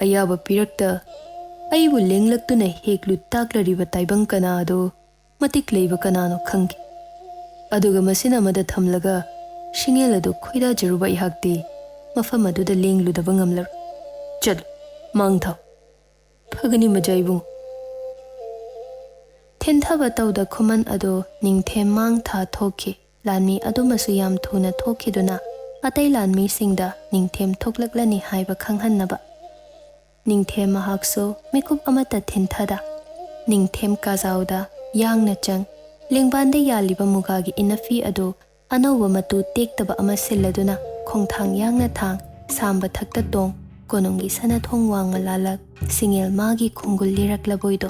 ꯑꯌꯥꯕ ꯄꯤꯔꯛꯇ ꯑꯩꯕꯨ ꯂꯦꯡꯂꯛꯇꯨꯅ ꯍꯦꯛꯂꯨ ꯇꯥꯛꯂꯔꯤꯕ ꯇꯥꯏꯕꯪ ꯀꯅꯥ ꯑꯗꯣ ꯃꯇꯤꯛ ꯂꯩꯕ ꯀꯅꯥꯅꯣ ꯈꯪꯒꯦ꯫ ꯑꯗꯨꯒ ꯃꯁꯤꯅ ꯑꯃꯗ ꯊꯝꯂꯒ ꯁꯤꯡꯉꯦꯜ ꯑꯗꯨ ꯈꯣꯏꯗꯥꯖꯔꯨꯕ ꯑꯩꯍꯥꯛꯇꯤ ꯃꯐꯝ ꯑꯗꯨꯗ ꯂꯦꯡꯂꯨꯗꯕ ꯉꯝꯂꯔꯣꯏ꯫ ꯆꯠꯂꯨ, ꯃꯥꯡ ꯊꯥꯎ꯫ ꯐꯒꯅꯤ ꯃꯖꯥ ꯏꯕꯨꯡꯉꯣ꯫" ꯊꯤꯟꯊꯕ ꯇꯧꯗ ꯈꯨꯃꯟ ꯑꯗꯨ ꯅꯤꯡꯊꯦꯝ ꯃꯥꯡ ꯊꯥ ꯊꯣꯛꯈꯤ꯫ ꯂꯥꯟꯃꯤ ꯑꯗꯨꯃꯁꯨ ꯌꯥꯝ ꯊꯨꯅ ꯊꯣꯛꯈꯤꯗꯨꯅ ꯑꯇꯩ ꯂꯥꯟꯃꯤꯁꯤꯡꯗ ꯅꯤꯡꯊꯦꯝ ꯊꯣꯛꯂꯛꯂꯅꯤ ꯍꯥꯏꯕ ꯈꯪꯍꯟꯅꯕ꯫ ꯅꯤꯡꯊꯦꯝ ꯃꯍꯥꯛꯁꯨ ꯃꯤꯀꯨꯞ ꯑꯃꯠꯇ ꯊꯤꯟꯊꯗ, ꯅꯤꯡꯊꯦꯝ ꯀꯥꯖꯥꯎꯗ ꯌꯥꯡꯅ ꯆꯪ, ꯂꯦꯡꯕꯥꯟꯗ ꯌꯥꯜꯂꯤꯕ ꯃꯨꯒꯥꯒꯤ ꯏꯅꯐꯤ ꯑꯗꯨ ꯑꯅꯧꯕ ꯃꯇꯨ ꯇꯦꯛꯇꯕ ꯑꯃ ꯁꯤꯜꯂꯗꯨꯅ ꯈꯣꯡꯊꯥꯡ ꯌꯥꯡꯅ ꯊꯥꯡ, ꯁꯥꯝꯕ ꯊꯛꯇ ꯇꯣꯡ, ꯀꯣꯅꯨꯡꯒꯤ ꯁꯅꯥꯊꯣꯡ ꯋꯥꯡꯃ ꯂꯥꯜꯂꯛ, ꯁꯤꯡꯉꯦꯜ ꯃꯥꯒꯤ ꯈꯣꯡꯒꯨꯜ ꯂꯤꯔꯛꯂꯕꯣꯏꯗꯣ꯫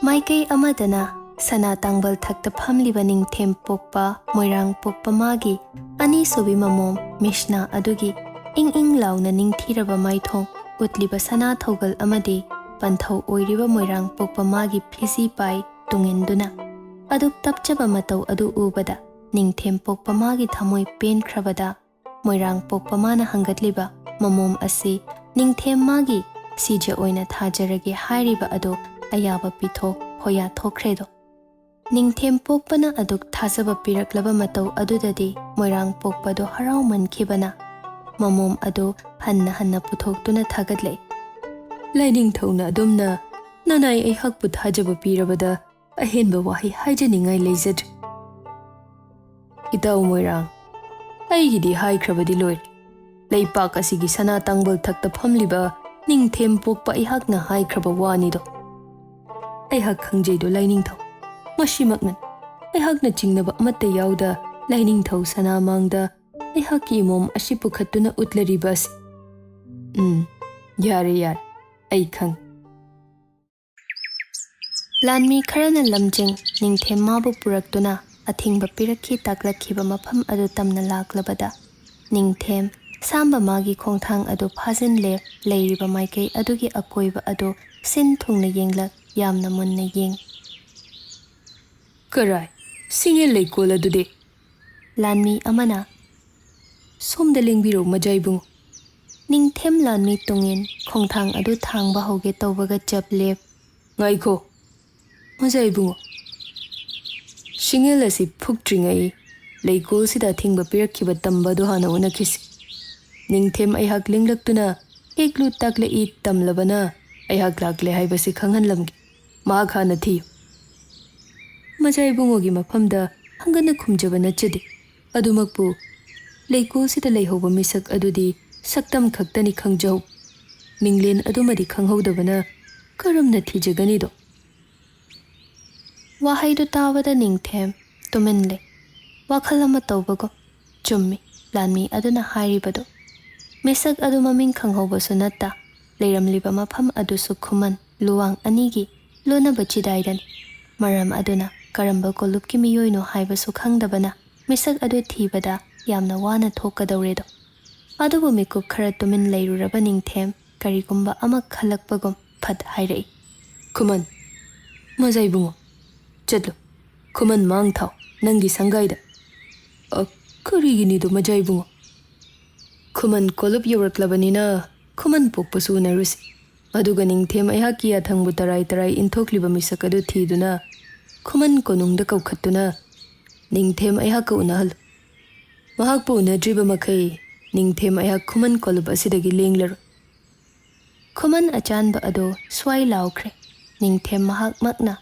ꯃꯥꯏꯀꯩ ꯑꯃꯗꯅ ꯁꯅꯥ ꯇꯥꯡꯕꯜ ꯊꯛꯇ ꯐꯝꯂꯤꯕ ꯅꯤꯡꯊꯦꯝ ꯄꯣꯛꯄ, ꯃꯣꯏꯔꯥꯡ ꯄꯣꯛꯄ ꯃꯥꯒꯤ ꯑꯅꯤꯁꯨꯕꯤ ꯃꯃꯣꯝ ꯃꯤꯁꯅꯥ ꯑꯗꯨꯒꯤ ꯏꯪ ꯏꯪ ꯂꯥꯎꯅ ꯅꯤꯡꯊꯤꯔꯕ ꯃꯥꯏꯊꯣꯡ, ꯎꯠꯂꯤꯕ ꯁꯅꯥ ꯊꯧꯒꯜ ꯑꯃꯗꯤ ꯄꯟꯊꯧ ꯑꯣꯏꯔꯤꯕ ꯃꯣꯏꯔꯥꯡ ꯄꯣꯛꯄ ꯃꯥꯒꯤ ꯐꯤꯖꯤ ꯄꯥꯏ ꯇꯨꯡꯏꯟꯗꯨꯅ ꯑꯗꯨꯛ ꯇꯞꯆꯕ ꯃꯇꯧ ꯑꯗꯨ ꯎꯕꯗ ꯅꯤꯡꯊꯦꯝ ꯄꯣꯛꯄ ꯃꯥꯒꯤ ꯊꯃꯣꯏ ꯄꯦꯟꯈ꯭ꯔꯕꯗ ꯃꯣꯏꯔꯥꯡ ꯄꯣꯛꯄ ꯃꯥꯅ ꯍꯪꯒꯠꯂꯤꯕ ꯃꯃꯣꯝ ꯑꯁꯤ ꯅꯤꯡꯊꯦꯝ ꯃꯥꯒꯤ ꯁꯤꯖ ꯑꯣꯏꯅ ꯊꯥꯖꯔꯒꯦ ꯍꯥꯏꯔꯤꯕ ꯑꯗꯨ ꯑꯌꯥꯕ ꯄꯤꯊꯣꯛ ꯍꯣꯌꯥ ꯊꯣꯛꯈ꯭ꯔꯦꯗꯣ꯫ ꯅꯤꯡꯊꯦꯝ ꯄꯣꯛꯄꯅ ꯑꯗꯨꯛ ꯊꯥꯖꯕ ꯄꯤꯔꯛꯂꯕ ꯃꯇꯧ ꯑꯗꯨꯗꯗꯤ ꯃꯣꯏꯔꯥꯡ ꯄꯣꯛꯄꯗꯨ ꯍꯔꯥꯎꯃꯟꯈꯤꯕꯅ ꯃꯃꯣꯝ ꯑꯗꯨ ꯍꯟꯅ ꯍꯟꯅ ꯄꯨꯊꯣꯛꯇꯨꯅ ꯊꯥꯒꯠꯂꯛꯏ꯫ ꯂꯥꯏꯅꯤꯡꯊꯧꯅ ꯑꯗꯨꯝꯅ ꯅꯅꯥꯏ ꯑꯩꯍꯥꯛꯄꯨ ꯊꯥꯖꯕ ꯄꯤꯔꯕꯗ ꯑꯍꯦꯟꯕ ꯋꯥꯍꯩ ꯍꯥꯏꯖꯅꯤꯡꯉꯥꯏ ꯂꯩꯖꯗ꯭ꯔꯦ꯫ ꯏꯇꯥꯎ ꯃꯣꯏꯔꯥꯡ, ꯑꯩꯒꯤꯗꯤ ꯍꯥꯏꯈ꯭ꯔꯕꯗꯤ ꯂꯣꯏꯔꯦ꯫ ꯂꯩꯄꯥꯛ ꯑꯁꯤꯒꯤ ꯁꯅꯥ ꯇꯥꯡꯕꯜ ꯊꯛꯇ ꯐꯝꯂꯤꯕ ꯅꯤꯡꯊꯦꯝ ꯄꯣꯛꯄ ꯑꯩꯍꯥꯛꯅ ꯍꯥꯏꯈ꯭ꯔꯕ ꯋꯥꯅꯤꯗꯣ꯫ ꯑꯩꯍꯥꯛ ꯈꯪꯖꯩꯗꯣ ꯂꯥꯏꯅꯤꯡꯊꯧ꯫ ꯃꯁꯤꯃꯛꯅ ꯑꯩꯍꯥꯛꯅ ꯆꯤꯡꯅꯕ ꯑꯃꯠꯇ ꯌꯥꯎꯗ ꯂꯥꯏꯅꯤꯡꯊꯧ ꯁꯅꯥ ꯃꯥꯡꯗ ꯑꯩꯍꯥꯛꯀꯤ ꯏꯃꯣꯝ ꯑꯁꯤ ꯄꯨꯈꯠꯇꯨꯅ ꯎꯠꯂꯔꯤꯕ ꯑꯁꯤ꯫ ꯎꯝ, ꯌꯥꯔꯦ, ꯌꯥꯔꯦ꯫ ꯑꯩ ꯈꯪ꯫ ꯂꯥꯟꯃꯤ ꯈꯔꯅ ꯂꯝꯖꯤꯡ ꯅꯤꯡꯊꯦꯝ ꯃꯥꯕꯨ ꯄꯨꯔꯛꯇꯨꯅ ꯑꯊꯤꯡꯕ ꯄꯤꯔꯛꯈꯤ ꯇꯥꯛꯂꯛꯈꯤꯕ ꯃꯐꯝ ꯑꯗꯨ ꯇꯝꯅ ꯂꯥꯛꯂꯕꯗ ꯅꯤꯡꯊꯦꯝ ꯁꯥꯝꯕ ꯃꯥꯒꯤ ꯈꯣꯡꯊꯥꯡ ꯑꯗꯨ ꯐꯥꯖꯤꯟꯂꯦ꯫ ꯂꯩꯔꯤꯕ ꯃꯥꯏꯀꯩ ꯑꯗꯨꯒꯤ ꯑꯀꯣꯏꯕ ꯑꯗꯨ ꯁꯤꯟ ꯊꯨꯡꯅ ꯌꯦꯡꯂꯛ ꯌꯥꯝꯅ ꯃꯨꯟꯅ ꯌꯦꯡ꯫ ꯀꯔꯥꯏ? ꯁꯤꯡꯉꯦ ꯂꯩꯀꯣꯜ ꯑꯗꯨꯗꯤ? ꯂꯥꯟꯃꯤ ꯑꯃꯅ, "ꯁꯣꯝꯗ ꯂꯦꯡꯕꯤꯔꯣ, ꯃꯖꯥ ꯏꯕꯨꯡꯉꯣ꯫" ꯅꯤꯡꯊꯦꯝ ꯂꯥꯟꯃꯤ ꯇꯨꯡꯏꯟ ꯈꯣꯡꯊꯥꯡ ꯑꯗꯨ ꯊꯥꯡꯕ ꯍꯧꯒꯦ ꯇꯧꯕꯒ ꯆꯞ ꯂꯦꯞ꯫ "ꯉꯥꯏꯈꯣ, ꯃꯖꯥ ꯏꯕꯨꯡꯉꯣ꯫ ꯁꯤꯡꯉꯦꯜ ꯑꯁꯤ ꯐꯨꯛꯇ꯭ꯔꯤꯉꯩ ꯂꯩꯀꯣꯜꯁꯤꯗ ꯑꯊꯤꯡꯕ ꯄꯤꯔꯛꯈꯤꯕ ꯇꯝꯕ ꯑꯗꯨ ꯍꯥꯟꯅ ꯎꯅꯈꯤꯁꯤ꯫ ꯅꯤꯡꯊꯦꯝ ꯑꯩꯍꯥꯛ ꯂꯦꯡꯂꯛꯇꯨꯅ ꯍꯦꯛꯂꯨ ꯇꯥꯛꯂꯛꯏ ꯇꯝꯂꯕꯅ ꯑꯩꯍꯥꯛ ꯂꯥꯛꯂꯦ ꯍꯥꯏꯕꯁꯤ ꯈꯪꯍꯟꯂꯝꯒꯦ꯫ ꯃꯍꯥꯛ ꯍꯥꯟꯅ ꯊꯤꯌꯨ꯫" ꯃꯖꯥ ꯏꯕꯨꯡꯉꯣꯒꯤ ꯃꯐꯝꯗ ꯍꯪꯒꯠꯅ ꯈꯨꯝꯖꯕ ꯅꯠꯆꯗꯦ꯫ ꯑꯗꯨꯃꯛꯄꯨ ꯂꯩꯀꯣꯜꯁꯤꯗ ꯂꯩꯍꯧꯕ ꯃꯤꯁꯛ ꯑꯗꯨꯗꯤ ꯁꯛꯇꯝ ꯈꯛꯇꯅꯤ ꯈꯪꯖꯍꯧ꯫ ꯃꯤꯡꯂꯦꯟ ꯑꯗꯨꯃꯗꯤ ꯈꯪꯍꯧꯗꯕꯅ ꯀꯔꯝꯅ ꯊꯤꯖꯒꯅꯤꯗꯣ? ꯋꯥꯍꯩꯗꯨ ꯇꯥꯕꯗ ꯅꯤꯡꯊꯦꯝ ꯇꯨꯃꯤꯟ ꯂꯩ꯫ ꯋꯥꯈꯜ ꯑꯃ ꯇꯧꯕꯒꯨꯝ꯫ ꯆꯨꯝꯃꯤ, ꯂꯥꯟꯃꯤ ꯑꯗꯨꯅ ꯍꯥꯏꯔꯤꯕꯗꯨ꯫ ꯃꯤꯁꯛ ꯑꯗꯨ ꯃꯃꯤꯡ ꯈꯪꯍꯧꯕꯁꯨ ꯅꯠꯇ, ꯂꯩꯔꯝꯂꯤꯕ ꯃꯐꯝ ꯑꯗꯨꯁꯨ ꯈꯨꯃꯟ ꯂꯨꯋꯥꯡ ꯑꯅꯤꯒꯤ ꯂꯣꯟꯅꯕ ꯆꯤꯗꯥꯏꯗꯅꯤ꯫ ꯃꯔꯝ ꯑꯗꯨꯅ ꯀꯔꯝꯕ ꯀꯣꯂꯨꯞꯀꯤ ꯃꯤꯑꯣꯏꯅꯣ ꯍꯥꯏꯕꯁꯨ ꯈꯪꯗꯕꯅ ꯃꯤꯁꯛ ꯑꯗꯨ ꯊꯤꯕꯗ ꯌꯥꯝꯅ ꯋꯥꯅ ꯊꯣꯛꯀꯗꯧꯔꯦꯗꯣ꯫ ꯑꯗꯨꯕꯨ ꯃꯤꯀꯨꯞ ꯈꯔ ꯇꯨꯃꯤꯟ ꯂꯩꯔꯨꯔꯕ ꯅꯤꯡꯊꯦꯝ ꯀꯔꯤꯒꯨꯝꯕ ꯑꯃ ꯈꯜꯂꯛꯄꯒꯨꯝ ꯐꯠ ꯍꯥꯏꯔꯛꯏ꯫ "ꯈꯨꯃꯟ, ꯃꯖꯥ ꯏꯕꯨꯡꯉꯣ, ꯆꯠꯂꯨ꯫ ꯈꯨꯃꯟ ꯃꯥꯡ ꯊꯥꯎ, ꯅꯪꯒꯤ ꯁꯪꯒꯥꯏꯗ꯫" "ꯑ, ꯀꯔꯤꯒꯤꯅꯤꯗꯣ, ꯃꯖꯥ ꯏꯕꯨꯡꯉꯣ?" "ꯈꯨꯃꯟ ꯀꯣꯂꯨꯞ ꯌꯧꯔꯛꯂꯕꯅꯤꯅ ꯈꯨꯃꯟ ꯄꯣꯛꯄꯁꯨ ꯎꯅꯔꯨꯁꯤ꯫ ꯑꯗꯨꯒ ꯅꯤꯡꯊꯦꯝ ꯑꯩꯍꯥꯛꯀꯤ ꯌꯥꯊꯪꯕꯨ ꯇꯔꯥꯏ ꯇꯔꯥꯏ ꯏꯟꯊꯣꯛꯂꯤꯕ ꯃꯤꯁꯛ ꯑꯗꯨ ꯊꯤꯗꯨꯅ ꯈꯨꯃꯟ ꯀꯣꯅꯨꯡꯗ ꯀꯧꯈꯠꯇꯨꯅ ꯅꯤꯡꯊꯦꯝ ꯑꯩꯍꯥꯛꯀ ꯎꯅꯍꯜꯂꯨ꯫ ꯃꯍꯥꯛꯄꯨ ꯎꯅꯗ꯭ꯔꯤꯕ ꯃꯈꯩ ꯅꯤꯡꯊꯦꯝ ꯑꯩꯍꯥꯛ ꯈꯨꯃꯟ ꯀꯣꯂꯨꯞ ꯑꯁꯤꯗꯒꯤ ꯂꯦꯡꯂꯔꯣꯏ꯫" ꯈꯨꯃꯟ ꯑꯆꯥꯟꯕ ꯑꯗꯣ ꯁ꯭ꯋꯥꯏ ꯂꯥꯎꯈ꯭ꯔꯦ꯫ ꯅꯤꯡꯊꯦꯝ ꯃꯍꯥꯛꯃꯛꯅ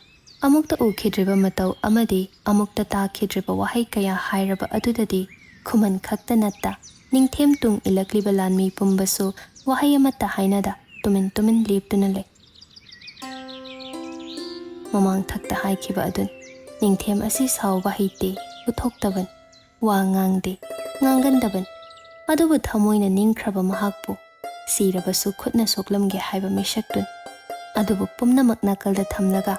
ꯑꯃꯨꯛꯇ ꯎꯈꯤꯗ꯭ꯔꯤꯕ ꯃꯇꯧ ꯑꯃꯗꯤ ꯑꯃꯨꯛꯇ ꯇꯥꯈꯤꯗ꯭ꯔꯤꯕ ꯋꯥꯍꯩ ꯀꯌꯥ ꯍꯥꯏꯔꯕ ꯑꯗꯨꯗꯗꯤ ꯈꯨꯃꯟ ꯈꯛꯇ ꯅꯠꯇ ꯅꯤꯡꯊꯦꯝ ꯇꯨꯡ ꯏꯜꯂꯛꯂꯤꯕ ꯂꯥꯟꯃꯤ ꯄꯨꯝꯕꯁꯨ ꯋꯥꯍꯩ ꯑꯃꯠꯇ ꯍꯥꯏꯅꯗ ꯇꯨꯃꯤꯟ ꯇꯨꯃꯤꯟ ꯂꯦꯞꯇꯨꯅ ꯂꯩ꯫ ꯃꯃꯥꯡ ꯊꯛꯇ ꯍꯥꯏꯈꯤꯕ ꯑꯗꯨꯅꯤ, ꯅꯤꯡꯊꯦꯝ ꯑꯁꯤ ꯁꯥꯎꯕ ꯍꯩꯇꯦ, ꯎꯊꯣꯛꯇꯕꯅꯤ, ꯋꯥ ꯉꯥꯡꯗꯦ, ꯉꯥꯡꯒꯟꯗꯕꯅꯤ꯫ ꯑꯗꯨꯕꯨ ꯊꯃꯣꯏꯅ ꯅꯤꯡꯈ꯭ꯔꯕ ꯃꯍꯥꯛꯄꯨ ꯁꯤꯔꯕꯁꯨ ꯈꯨꯠꯅ ꯁꯣꯛꯂꯝꯒꯦ ꯍꯥꯏꯕ ꯃꯤꯁꯛꯇꯨꯅꯤ꯫ ꯑꯗꯨꯕꯨ ꯄꯨꯝꯅꯃꯛ ꯅꯥꯀꯜꯗ ꯊꯝꯂꯒ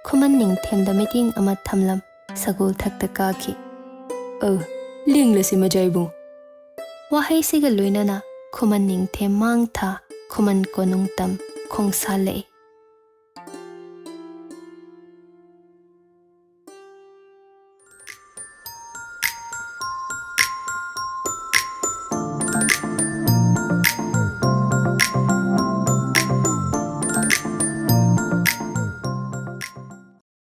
ꯈꯨꯃꯟ ꯅꯤꯡꯊꯦꯝꯗ ꯃꯤꯠꯌꯦꯡ ꯑꯃ ꯊꯝꯂꯝ ꯁꯒꯣꯜ ꯊꯛꯇ ꯀꯥꯈꯤ꯫ "ꯑ, ꯂꯦꯡꯂꯁꯤ ꯃꯖꯥ ꯏꯕꯨꯡ꯫" ꯋꯥꯍꯩꯁꯤꯒ ꯂꯣꯏꯅꯅ ꯈꯨꯃꯟ ꯅꯤꯡꯊꯦꯝ ꯃꯥꯡ ꯊꯥ ꯈꯨꯃꯟ ꯀꯣꯅꯨꯡ ꯇꯝ ꯈꯣꯡꯁꯥꯜꯂꯛꯏ꯫